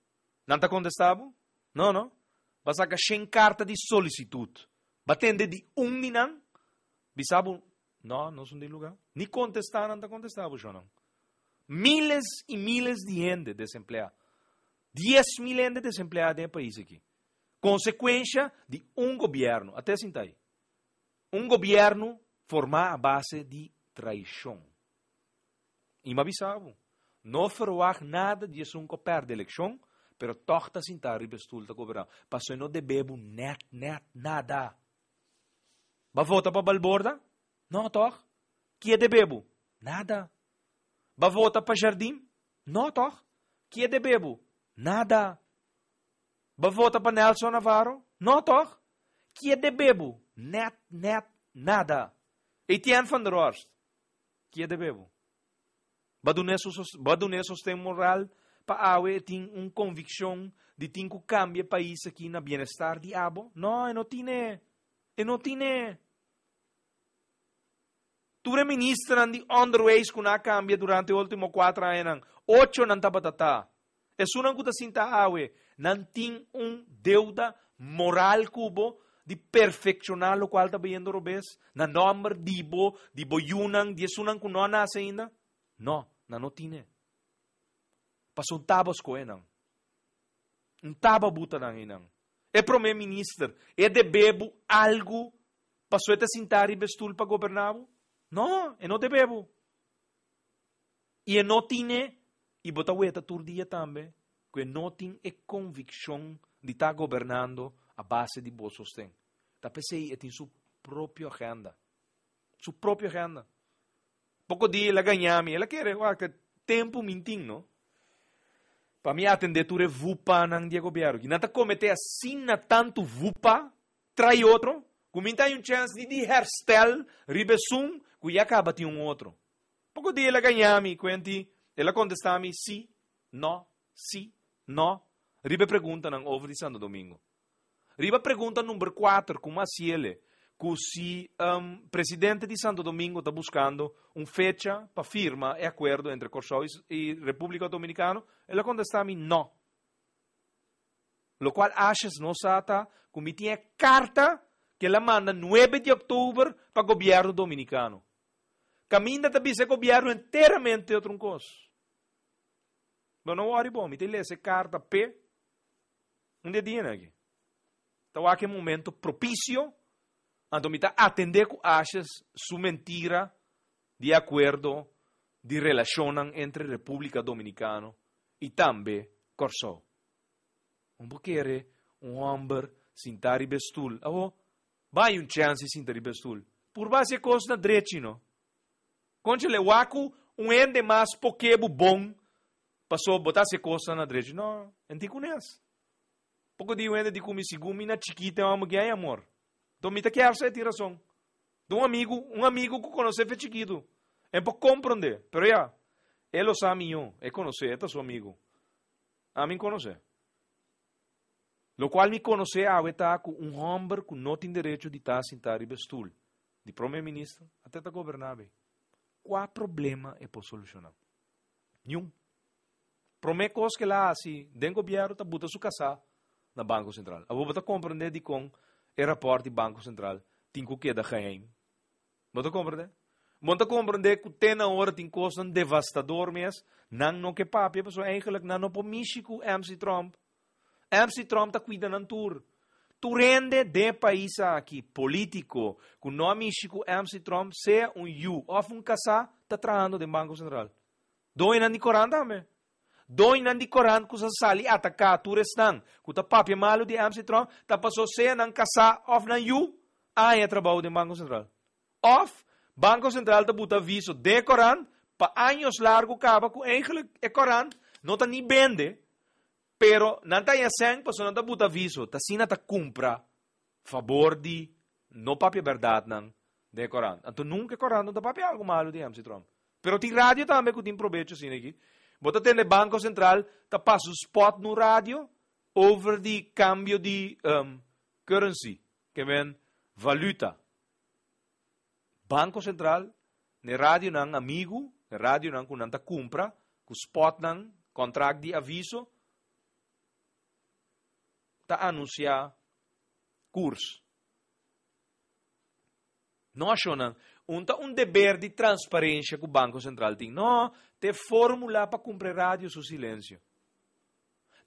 Nan ta kontestá bo? No. B'a saka 100 karta di solisitut. B'a tende di un di nan? Bisa bo, no, no ta di lugá. Ni kontestá, nan ta kontestá bo, no. Miles i miles di hende desempleá. 10 mil hende desempleá den e pais aki. Konsekuensia di un gobièrnu, ata asina. Un gobièrnu formá a base di traishon. I m'a bisa bo, no verwacht nada di esun ku pèrdè elekshon, pero toch ta sintá riba stul ta goberná. Paso no debe bo net, net, nada. B'a vota pa Balborda? No, toch? Ki e debe bo? Nada. B'a vota pa Jardim? No, toch? Ki e debe bo? Nada. B'a vota pa Nelson Navarro? No, toch? Ki e debe bo? Net, net, nada. Etienne van der Horst? Ki e debe bo? B'a dun'é sosten moral pa awe tin un konvikshon di tin ku kambia pais aki na bienestar di abo? No, e no tin. E no tin. Tur minister di onderwijs ku a kambia durante último 4 aña, ocho nan tabata. Esunnan ku ta sinta awe, nan tin un deuda moral ku bo di perfekshoná loke ta bayendo robes, na nòmber di bo, di bo yunan, di esunnan ku no a nase ainda? No, nan no tin. Paso n' t'abo a skohe nan. N' t'abo a buta nan einan. E promé minister, e debe bo algu paso e ta sintá riba stul pa goberná bo? No, e no debe bo. I e no tin i bo ta weta tur dia tambe ku e no tin e konvikshon di ta gobernando a base di bo sosten. Ta p'esei e tin su propio agenda. Su propio agenda. Poko dia el a gaña mi, el a kere, ku tempu mi tin, no? Pa mi atendé tur e vupanan di gobièrnu. I nan ta kometé asina tantu vupa, tras otro, ku mi tin un chèns di herstel riba esun, ku ya kaba tin un otro. Poko dia el a gaña mi, kuenti, el a kontestá mi si, no, si, no. Riba preguntanan over di Santo Domingo. Riba pregunta number 4, ku Masiele, ku si presidente di Santo Domingo ta buskando un fecha pa firma e akuerdo entre Kòrsou i Repúblika Dominikano, el a kontestá mi no. Lokual Asjes no sa ta ku mi tin e karta ku el a manda nuebe di òktober pa gobièrnu dominikano. Kaminda ta bisa e gobièrnu enteramente otro un kos. Bo no wòri bo, mi ta lesa e karta p'e un di e dianan aki. Ta wak e momento propisio, anto mi ta atendé ku Asjes su mentira di e akuerdo di relashonnan entre Repúblika Dominikano i tambe Kòrsou. Un por kere un hòmber sintá riba e stul. Awo, bai un chèns di sinta riba e stul. Purba hasi e kos na drechi, no. Konchale, wak ku un hende mas por ke bo bon paso bo ta hasi e kosnan na drechi. No, en tin kunes. Poko di un hende di ku mi segun mi na chikito e hòmber ke ai amor. Enton mi ta kier sa e tin rason. Ta un amigu, un amigu ku konosé fe chikitu. En por komprondé, pero ya, e lo sa mihó, e konosé, e ta su amigu. Ami konosé. Lokual mi konosé awe ta ku un hòmber ku no tin derecho di ta sintá riba e stul di prome minister a te ta goberná be. Kua problema e por solushoná? Niun. Promé kos ku el a hasi den gobièrnu ta buta su kasá na Banko Sentral. Awor bo ta komprendé dikon e rapòrt di Banko Sentral tin ku keda geheim? Bo ta komprendé? Bo ta komprendé ku te na ora tin kosnan devastador mes, nan no ke papia pasobra eigenlijk nan no por mishi ku MC Tromp. MC Tromp ta kuida nan tur. Tur hende den e pais aki, polítiko, ku no a mishi ku MC Tromp, sea un yu òf un kasá, ta trahando den Banko Sentral. Doñonan di korant tambe. Doñonan di korant ku sa sali ataká tur esnan ku ta papia malu di MC Tromp ta pasó sea nan kasá òf nan yu a haña trabou den Banko Sentral. Òf Banko Sentral ta buta aviso den e korant pa años largu kaba ku eigentlik e korant no ta ni bende, pero nan ta haña sèn pasobra nan ta buta aviso. Ta asina ta kumpra fabor di no papia bèrdatnan den e korant. Anto nunka e korant no ta papia algu malu di MC Tromp. Pero tin radio tambe ku tin probecho asina aki. Bo ta tende Banko Sentral ta pasa un spot nu radio over di kambio di currency, ke men valuta. Banko Sentral n'e radionan amigu, n'e radionan ku nan ta kumpra, ku spotnan, kontrakt di aviso, ta anunsiá kurs. No ashonnan, un ta un deber di transparencia cu Banco Central tin. No, t'e formula pa cumpra e radio su silencio.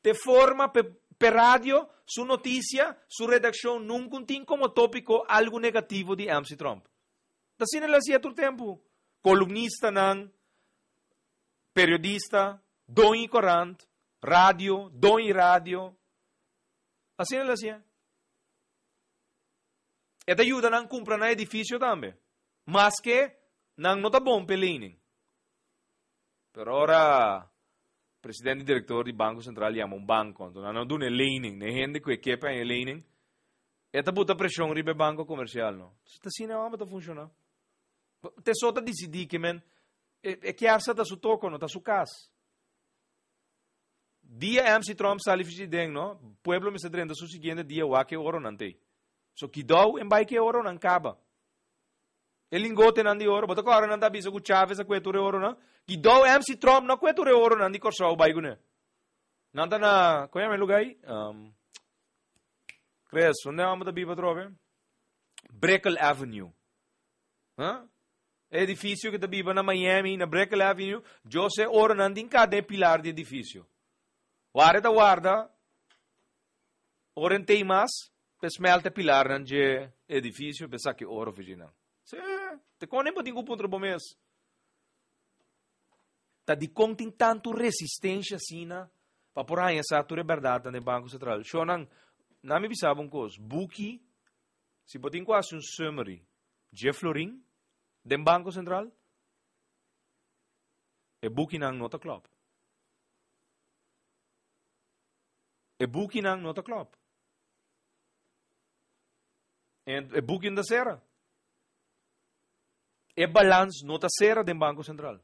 T'e forma p'e radio su noticia, su redaccion nunca un tin como topico algo negativo di MC Tromp. Ta asina el hacia tur tempo. Columnistanan, periodista, doñi corant, radio, doñi radio. Asina el hacia. E ta yuda nan kumpra nan edifisio tambe, maske nan no ta bon p'e lening. Pero ora presidente i direktor di Banko Sentral yama un banko, anto nan no duna e lening na e hende ku e ke pa haña e lening, e ta buta preshon riba e banko komersial no. Ta asina e hòmber ta funshoná. Te so ta disidí ke men e kier sa ta su toko no, ta su kas. Dia MC Trump sali fichi den no, pueblo mester drenta su siguiente dia wak e oronan t'ei. So kidou en bai ke oronan kaba. E lingotenan di oro, bo ta kòrda nan ta bisa ku Chavez a kue tur e oronan? Kidou MC Trump no a kue tur e oronan di Kòrsou bai kuné. Nan ta na, kon yama e lugá ei? Um, Chris, unda e hòmber ta biba atrobe? Brickell Avenue. Huh? E edifisio ku ta biba na Miami, na Brickell Avenue, Jose oronan tin kada e pilar di edifisio. Wara ta warda ora en tei mas, pe smelt e pilarnan dje edifisio, pe saki oro for dje nan. Sí, te kon bo tin ku puntra bo mes. Ta dikon tin tantu resistensha asina pa por haña sa tur e bèrdatnan den Banko Sentral? Shownan, na mi bisa bo un kos, buki, si bo tin ku hasi un summary dje florin den Banko Sentral, e bukinan no ta klòp. E bukinan no ta klòp. En e buki ta sera. E balans no ta sera den Banko Sentral.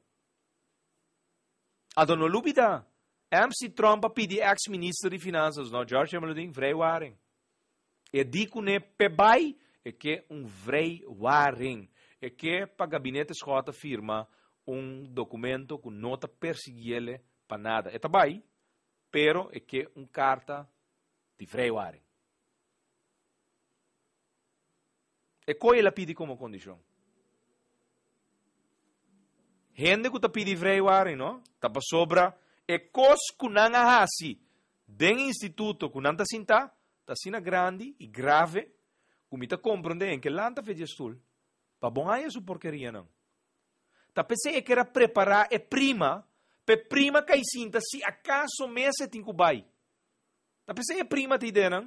Anto no lubida, MC Tromp a pidi ex-minister di Finanzas, no, George Jamaloodin, vrijwaring. E di kuné p'e bai, e ke un vrijwaring. E ke pa Gabinete Schotte firma un documento ku no ta persiguiele pa nada. E ta bai, pero e ke un karta. Di vrijwaring. E koe el a pidi komo kondishon. Hende ku ta pidi vrijwaring, no, ta pasobra e kos ku nan a hasi den instituto ku nan ta sintá ta asina grandi i grave ku mi ta komprondé en ke lanta fe dje stul pa bon haña su porkerianan. Ta p'esei e ker a prepará e prima p'e prima kai sinta si akaso mes e tin ku bai. Ta p'esei e prima ta idenan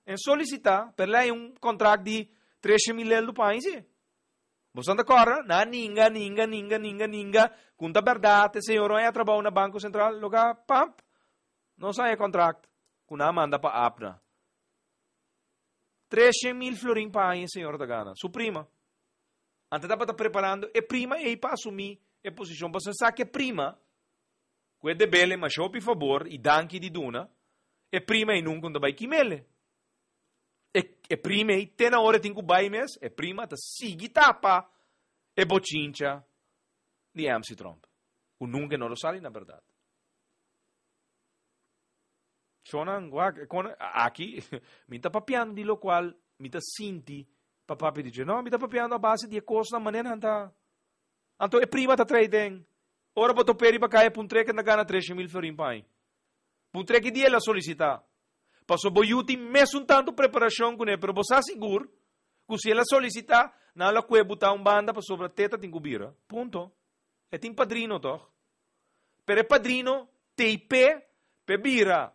en solisitá per lei un kontrakt di treshe mil eldo pa aña si. Boso ta kòrda? Nan a ninga, ninga, ninga, ninga, ninga, ku ta bèrdat e señor no haña trabou na Banko Sentral, loke pamp, nos haña e kontrakt ku nan a manda pa APNA. 300.000 florin pa aña e señor ta gana, su prima. Anto tabata preparando e prima ei pa asumí e posishon, pasobra sa ku e prima, ku e debele masha hopi fabor i danki di duna, e prima ei nunka no ta bai kimele. E, e prima ei, te na ora e tin ku bai mes, e prima ta sigui tapa e bochincha di MC Tromp, ku nunka e no lo sali na bèrdat. Shonnan, wak, kon, aki, mi ta papiando di lokual mi ta sinti pa papia di dje. No, mi ta papiando a base di e kosnan manera nan ta. Anto e prima ta trae den. Ora bo top'é riba kaya puntr'é ke ta gana 300.000 florin pa aña. Puntr'é ki dia el a solisitá. Pasobra bo yu tin mesun tantu preparashon kuné, pero bo sa sigur ku si el a solisitá, nan lo kue butá un banda pasobra teta tin ku bira. Punto. E tin padrino tòg. Pero e padrino t'ei p'e p'e bira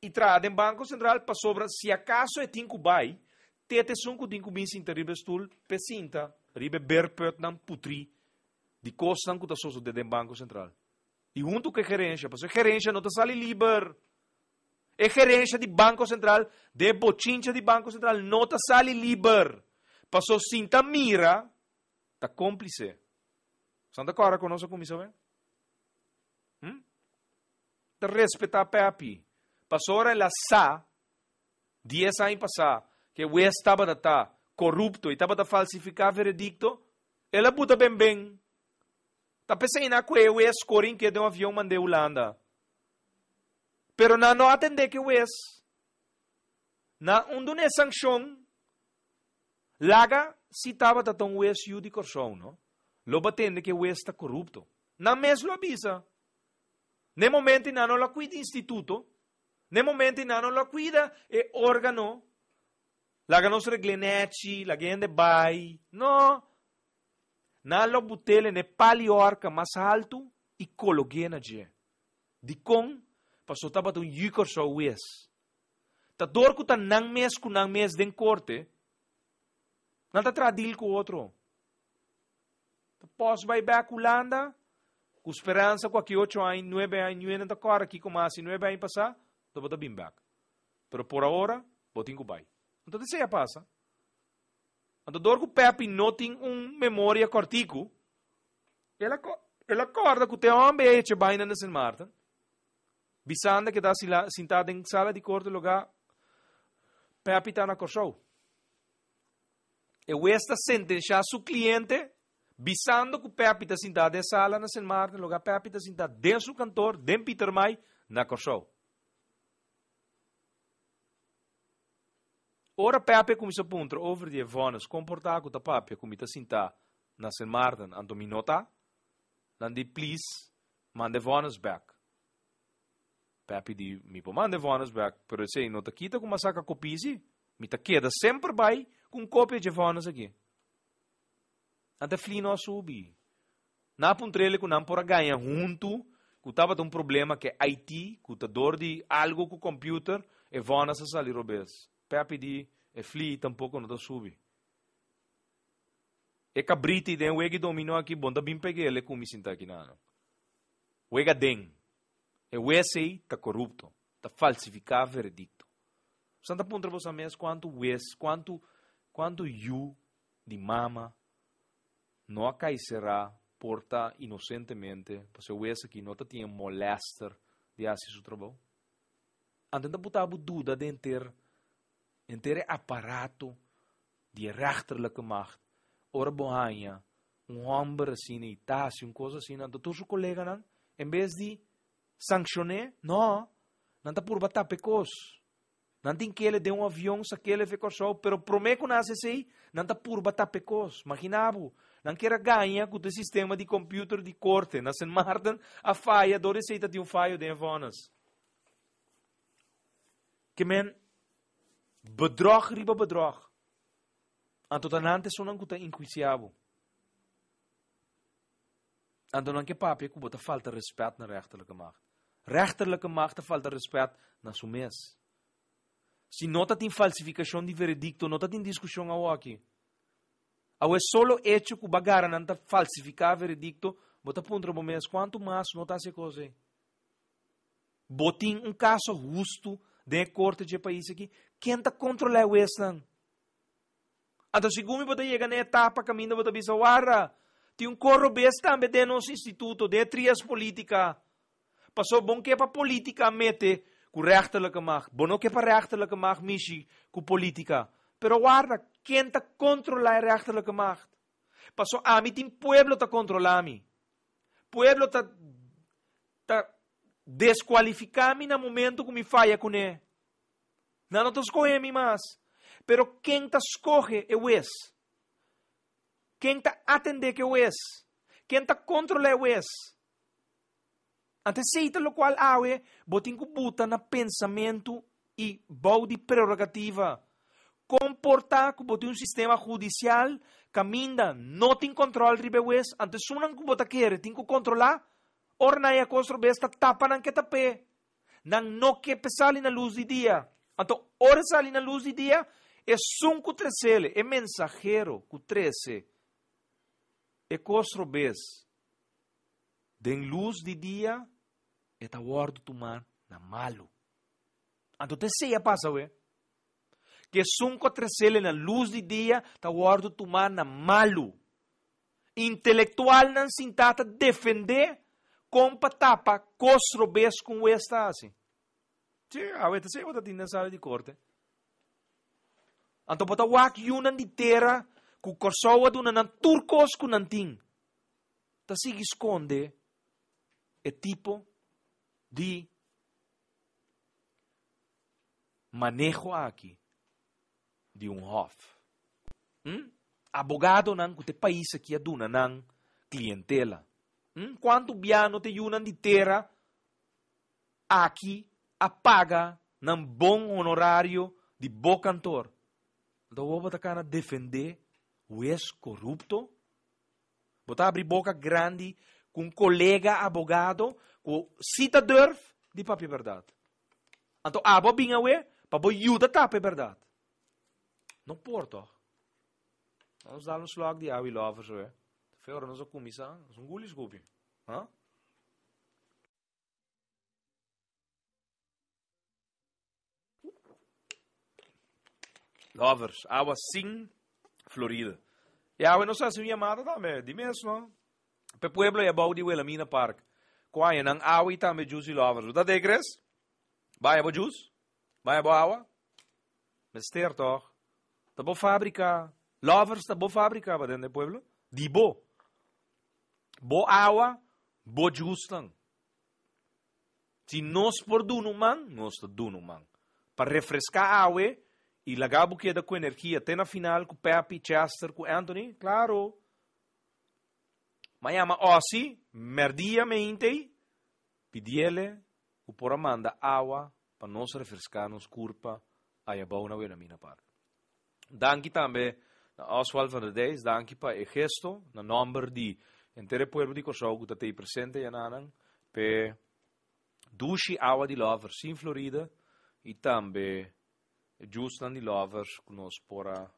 i traha den Banko Sentral pasobra si akaso e tin ku bai, tete esun ku tin ku bin sinta riba e stul p'e sinta riba e berpùtnan putrí di kosnan ku ta sosodé den Banko Sentral. I huntu ku e gerensha, pasobra e gerensha no ta sali liber. E gerensha di Banko Sentral, den e bochincha di Banko Sentral no ta sali liber. Pasobra sinta mira ta kómplise. Santa Cora ku nos a kuminsá wè? Hm? Ta respetá Pepi. Pasobra el a sa, dies aña pasá, ku e wes tabata ta korupto i tabata falsifiká veredikto, el a buta ben ben. Ta p'esei nan a kue e wes kore inke den un avion mand'é Hulanda. Pero nan no atendé ku e wes. Nan un dun'é sankshon. Laga si tabata ta un wes yu di Kòrsou, no? Lo bo a tende ku e wes ta korupto. Nan mes lo a bisa. N'e momento ei nan no lo a kuida instituto, n'e momento ei nan no lo a kuida e órgano. Laga nos regl'é nèchi, laga e hende bai. No! Nan lo but'el n'e pal'i òrka mas haltu i kolog'é na dje. Dikon? Pasobra tabata un yu Kòrsou wes. Ta dor ku ta nan mes ku nan mes den korte, nan ta traha deal ku otro. Ta pòs bai bèk Hulanda ku speransa ku aki ocho aña, nuebe aña, niue nan ta kòrda kiko mas si nuebe aña pasá, lo bo ta bin bèk. Pero por ahora bo tin ku bai. Anto esei a pasa. Anto dor ku Pepi no tin un memoria kòrtiku, el a el a kòrda ku te hòmber a echa baina na Sint Maarten. Bisanda keda sintá den sala di korte lugá Pepi ta na Kòrsou. E wes ta sentenshá su kliente bisando ku Pepi ta sintá den sala na Sint Maarten lugá Pepi ta sintá den su kantor den Pietermaai na Kòrsou. Ora Pepi a kuminsá puntra over di e vònes kon por ta ku ta papia ku mi ta sintá na Sint Maarten anto mi no ta, nan di please manda e vònes bèk. Pepi di, Mi por manda e vònes bèk, pero esei no ta kita ku mi a saka kopí sí. Mi ta keda semper bai ku un kopia dje vònes akí. Nan ta fli no a subi. Nan a puntr'el ku nan por a gaña huntu ku tabata un problema ku e IT, ku ta dor di algu ku kòmpiuter, e vònes a sali robes. Pepi di, E fli tampoko no ta subi. E kabriti den wega di dominó akí bon ta bin peg'el e ku mi sinta aki nan. Wega den. E wes ei ta korupto, ta falsifiká veredikto. Boso ta puntra boso mes kuantu wes, kuantu, kuantu yu di mama no a kai será por ta inosentemente, pasobra e wes aki no ta tin e molèster di hasi su trabou? Anto ta buta bo duda den henter, henter e aparato di e rechterlijke macht, ora bo haña un hòmber asina i ta hasi un kos asina, anto tur su koleganan, en bes di sankshon'é, no, nan ta purba tapa e kos. Nan tin kele den un avion sakele fe Kòrsou, pero promé ku nan hasi esei, nan ta purba tapa e kos. Maginá bo, nan kier a gaña ku ta e sistema di kòmpiuter di korte na Sint Maarten a faya, dor esei ta tin un fayo den e vònes. Ke men, bedròg riba bedròg. Anto ta nan ta esunnan ku ta inhuisiá bo. Anto nan ke papia ku bo ta falta rèspèt na rechterlijke macht. Rechterlijke macht ta falta rèspèt na su mes. Si no ta tin falsifikashon di veredikto, no ta tin diskushon awoki. Awe solo echo ku bo a gara nan ta falsifiká veredikto, bo ta puntra bo mes kuantu mas no ta hasi e kos ei. Bo tin un kaso hustu den e korte dje pais aki? Ken ta kontrolá e wesnan? Anto segun mi bo ta yega na e etapa kaminda bo ta bisa, Warda, tin un kos robes tambe den nos instituto, den e trias politica. Pasobra bo no ke pa politica mete ku rechterlijke macht. Bo no ke pa rechterlijke macht mishi ku politica. Pero warda, ken ta kontrolá e rechterlijke macht? Pasobra ami tin pueblo ta kontrolá mi. Pueblo ta ta deskualifiká mi na momento ku mi faya kuné. Nan no ta skohe mi mas. Pero ken ta skohe e wes? Ken ta atendé ku e wes? Ken ta kontrolá e wes? Anto esei ta lokual awe bo tin ku buta na pensamentu i bou di prerogativa. Kon por ta ku bo tin un sistema hudisial kaminda no tin kòntròl riba e wes, anto esunnan ku bo ta kere tin ku kontrolá? Ora nan e kos robes ta tapa nan ke tap'é. Nan no ke p'e sali na lus di dia. Anto ora e sali na lus di dia, esun ku tresele, e mensahero ku trese e kos robes den lus di dia, e ta wòrdu tumá na malu. Anto ta esei a pasa awe. Ku esun ku a tresele na lus di dia ta wòrdu tumá na malu. Intelektualnan sintá ta defendé kon pa tapa kos robes ku un wes ta hasi. Sí, awe ta esei bo ta tin den sala di korte. Anto bo ta wak yunan di tera ku Kòrsou a duna nan tur kos ku nan tin, ta sigui skonde e tipo di maneho aki. di un hof. Hm? Abogadonan ku te pais aki a duna nan klientela. Hm? Kuantu bia no te yunan di tera aki a paga nan bon honorario di bo kantor? Anto awor bo ta kana defendé hues korupto? Bo ta abri boka grandi ku un kolega abogado ku si ta durf di papia bèrdat. Anto abo a bin awe pa bo yuda tapa e bèrdat. No por tòg. Nos dal un slòk di awa i lòver so e. Ta fe ora nos a kuminsá, nos un guli skupi. Ha? Lovers, awa sin Florida. E awe nos hasi un yamada tambe, di mes no. Pe pueblo e abou di Wilhelmina Park. Ku aña nan awa i tambe juice di lovers. Bo ta de Chris? Baya bo juice? Baya bo awa? Mester toch? Ta bo fabrika. Lovers ta bo fabrika pa den de pueblo? Di bo. Bo awa, bo juice nan. Si nos por duna un man, nos ta duna un man. Pa refreská awe i laga bo keda ku energia te na final ku Peppy, Chester ku Anthony, klaro. M'a yama Ossie mèrdia meintei, pidiele ku por a manda awa pa nos refreská nos kurpa ayabou na Wilhelmina Park. Danki tambe na Oswald van der Dijs, danki pa e gesto na nòmber di henter e pueblo di Kòrsou ku ta tei presente yananan p'e dushi awa di Lovers sin Florida i tambe e jusnan di Lovers ku nos por a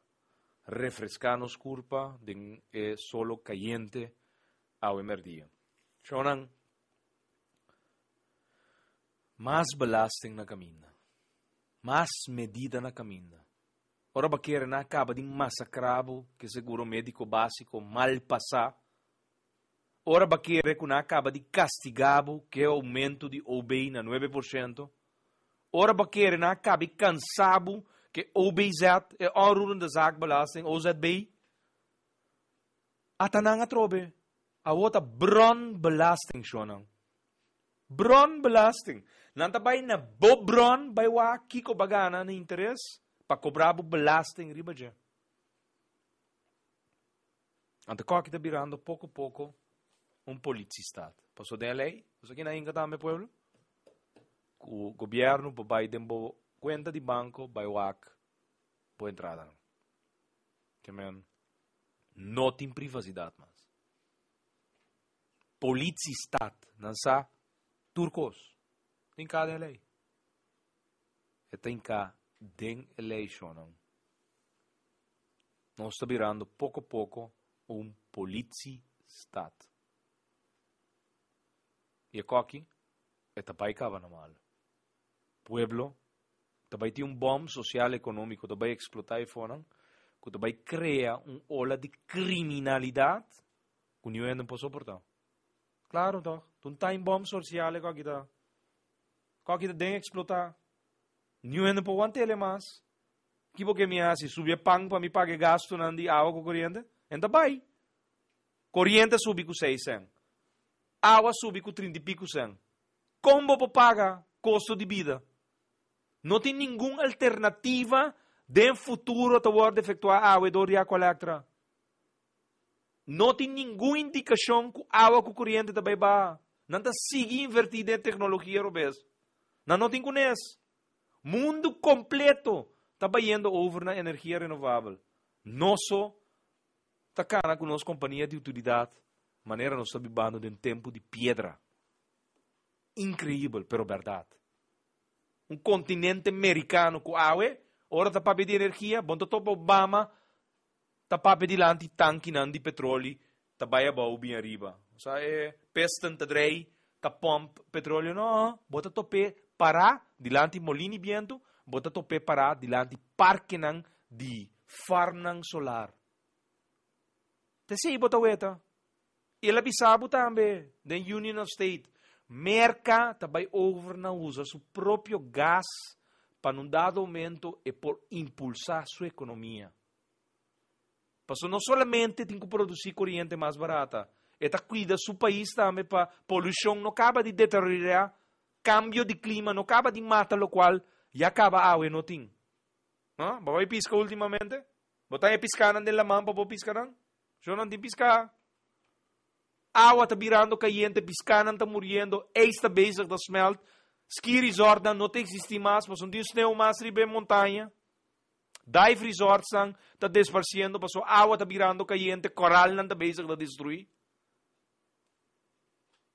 refreská nos kurpa den e solo kayente awe mèrdia. Shownan, mas belasting na kaminda. Mas medida na kaminda. Ora bo kere nan a kaba di masakrá bo ku e seguro médiko básiko mal pasá. Ora bo kere ku nan a kaba di kastigá bo ku e oumento di OB na 9%. Ora bo kere nan a kaba di kansá bo ku e OBZ, e onroerende zaakbelasting, OZB. Ata nan atrobe. Awor ta bronbelasting, shonnan. Bronbelasting. Nan ta bai na bo bron bai wak kiko bo a gana na interes pa kobra bo belasting riba dje. Anto koki ta birando poko poko un politiestaat. Paso den e lei, paso kina hinka tambe pueblo? Ku gobierno por bai den bo kuenta di banko bai wak bo entradanan. Ke men no tin privasidat mas. Politiestaat, nan sa tur kos. Tin ka den e lei. E ta hinká den e lei shonnan. Nos ta birando poko poko un politiestaat. I e koki e ta bai kaba na malu. Pueblo ta bai tin un bòm sosial ekonómiko ta bai eksplotá e fonan ku ta bai krea un ola di kriminalidat ku niun hende no por soportá. Klaro tòg, ta un time bòm sosial e koki ta. Koki ta den eksplotá. Niun hende no por want'el e mas. Ki bo ke mi hasi? Subi e pan pa mi paga e gastunan di awa ku koriente? En ta bai. Koriente a subi ku seis sèn. Awa a subi ku trinta i piku sèn. Kon bo por paga kosto di bida? No tin ningun alternativa den futuro ta wòrdu efektuá awe dor di Aqualectra. No tin ningun indikashon ku awa ku koriente ta bai baha. Nan ta sigui invertí den teknologia robes. Nan no tin kunes. Mundu kompleto ta bayendo over na energia renovabel. Nos so ta kana ku nos kompania di utilidat manera nos ta bibando den tempu di piedra. Inkreibel, pero bèrdat. Un kontinente merikano ku awe, ora ta papia di energia, bon ta topa Obama ta papia dilanti tankinan di petroli ta bai abou bin ariba. Osea e piston ta drei, ta pòmp petrolio. No, bo ta top'é pará dilanti molin di bientu, bo ta top'é pará dilanti parkenan di farmnan solar. Ta esei bo ta weta. El a bisa bo tambe den Union of State, Merka ta bai over na usa su propio gas pa na un dado momento e por impulsá su ekonomia. Pasobra no solamente tin ku produsí koriente mas barata, e ta kuida su pais tambe pa polushon no kaba di deteriorá, kambio di klima no kaba di mata lokual ya kaba awe no tin. Bo bai piska ultimamente? Bo ta haña piskanan den laman pa bo piska nan? Yo nan tin piská. Awa ta birando kayente, piskanan ta muriendo, ijs ta bezig ta smelt, ski resortnan no ta eksistí mas pasobra no tin sneu mas riba e montaña. Dive resortsnan ta desparsiendo pasobra awa ta birando kayente, koralnan ta bezig ta destruí.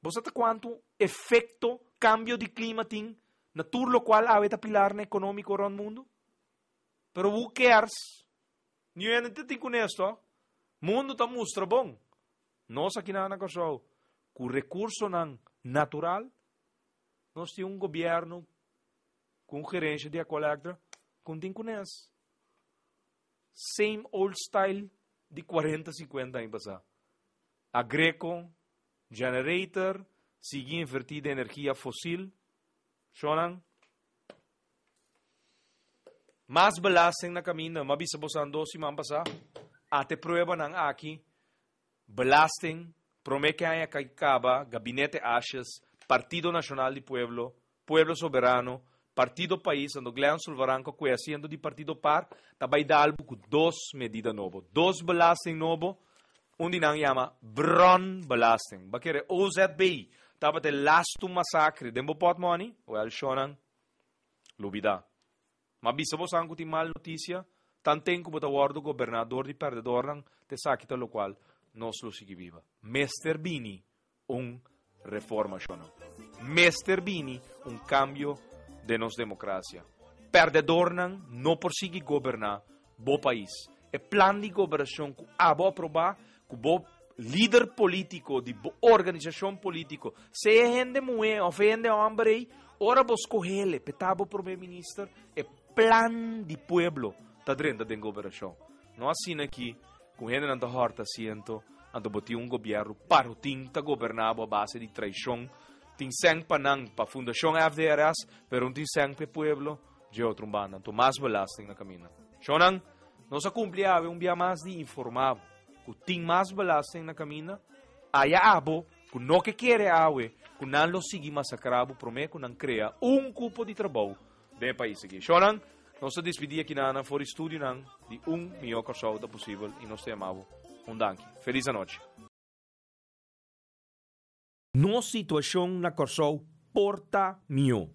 Bo sa ta kuantu efekto kambio di klima tin na tur lokual awe ta pilarnan ekonómiko rònt mundu? Pero who cares? Niun hende ta tin kunes tòg? Mundu ta mustra bon. Nos akinan na Kòrsou ku rekursonan natural, nos tin un gobièrnu ku un gerensha di Aqualectra ku no tin kunes. Same old style di kuarenta, sinkuenta aña pasá. Agreco, generator, sigui invertí den energia fosil. Shonnan, mas belasting na kaminda. M'a bisa boso dos siman pasá, ate pruebanan aki, belasting, promé ke aña kaba, Gabinete Asjes, Partido Nashonal di Pueblo, Pueblo Soberano, Partido Pais, anto Glenn Sulvaran ku kue asiento di Partido Par, ta bai dalbu ku dos medida nobo. Dos belasting nobo, un di nan yama bronbelasting. Bo a kere OZB tabata e lastu masakre den bo pòtmòni? Wèl, shonnan, lubidá. Ma bisa bosan ku tin mal notisia, tanten ku bo ta wòrdu goberná dor di pèrdedornan, ta esaki ta lokual nos lo sigui biba. Mester bini un reforma, shonnan. Mester bini un kambio den nos demokrasia. Pèrdedornan no por sigui goberná bo pais. E plan di goberashon ku abo aprobá, ku bo lider polítiko di bo organisashon polítiko, sea hende muhé òf hende hòmber ei, ora bo skoh'el p'e ta bo promé minister, e plan di pueblo ta drenta den goberashon. No asina aki ku hendenan ta hòrta asiento, anto bo tin un gobièrnu parotin ta goberná bo a base di traishon. Tin sèn pa nan, pa Fundashon FDRS, pero no tin sèn p'e pueblo dje otro un banda. Anto mas belasting na kaminda. Shonnan, nos a kumpli awe un bia mas di informá bo ku tin mas belasting na kaminda. Aya abo ku no ke kere awe. Ku nan lo sigui masakrá bo promé ku nan krea un kupo di trabou den e pais aki. Shornan, nos ta dispidí akinanan for di studionan di Un Mihó Kòrsou Ta Posibel i nos ta yama bo un danki. Felis anochi. Nos situashon na Kòrsou por ta mihó.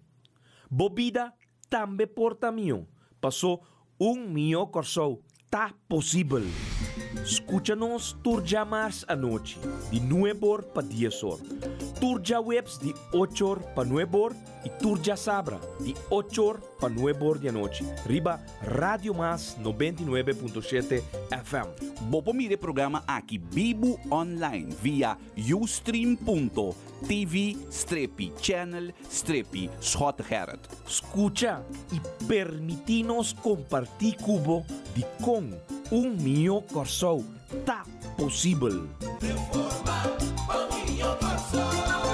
Bo bida tambe por ta mihó, pasó un mihó Kòrsou ta posibel. Skucha nos tur djamars anochi di nueb'or pa dies'or, tur djaweps di och'or pa nueb'or i tur djasabra di och'or pa nueb'or di anochi riba Radio Mas 99.7 FM. Bo por mira e programa aki bibu online via ustream.tv strepi channel strepi Schottegerrit. Skucha i permití nos kompartí ku bo dikon un mihó Kòrsou ta posibel. Reforma pa mihó Kòrsou.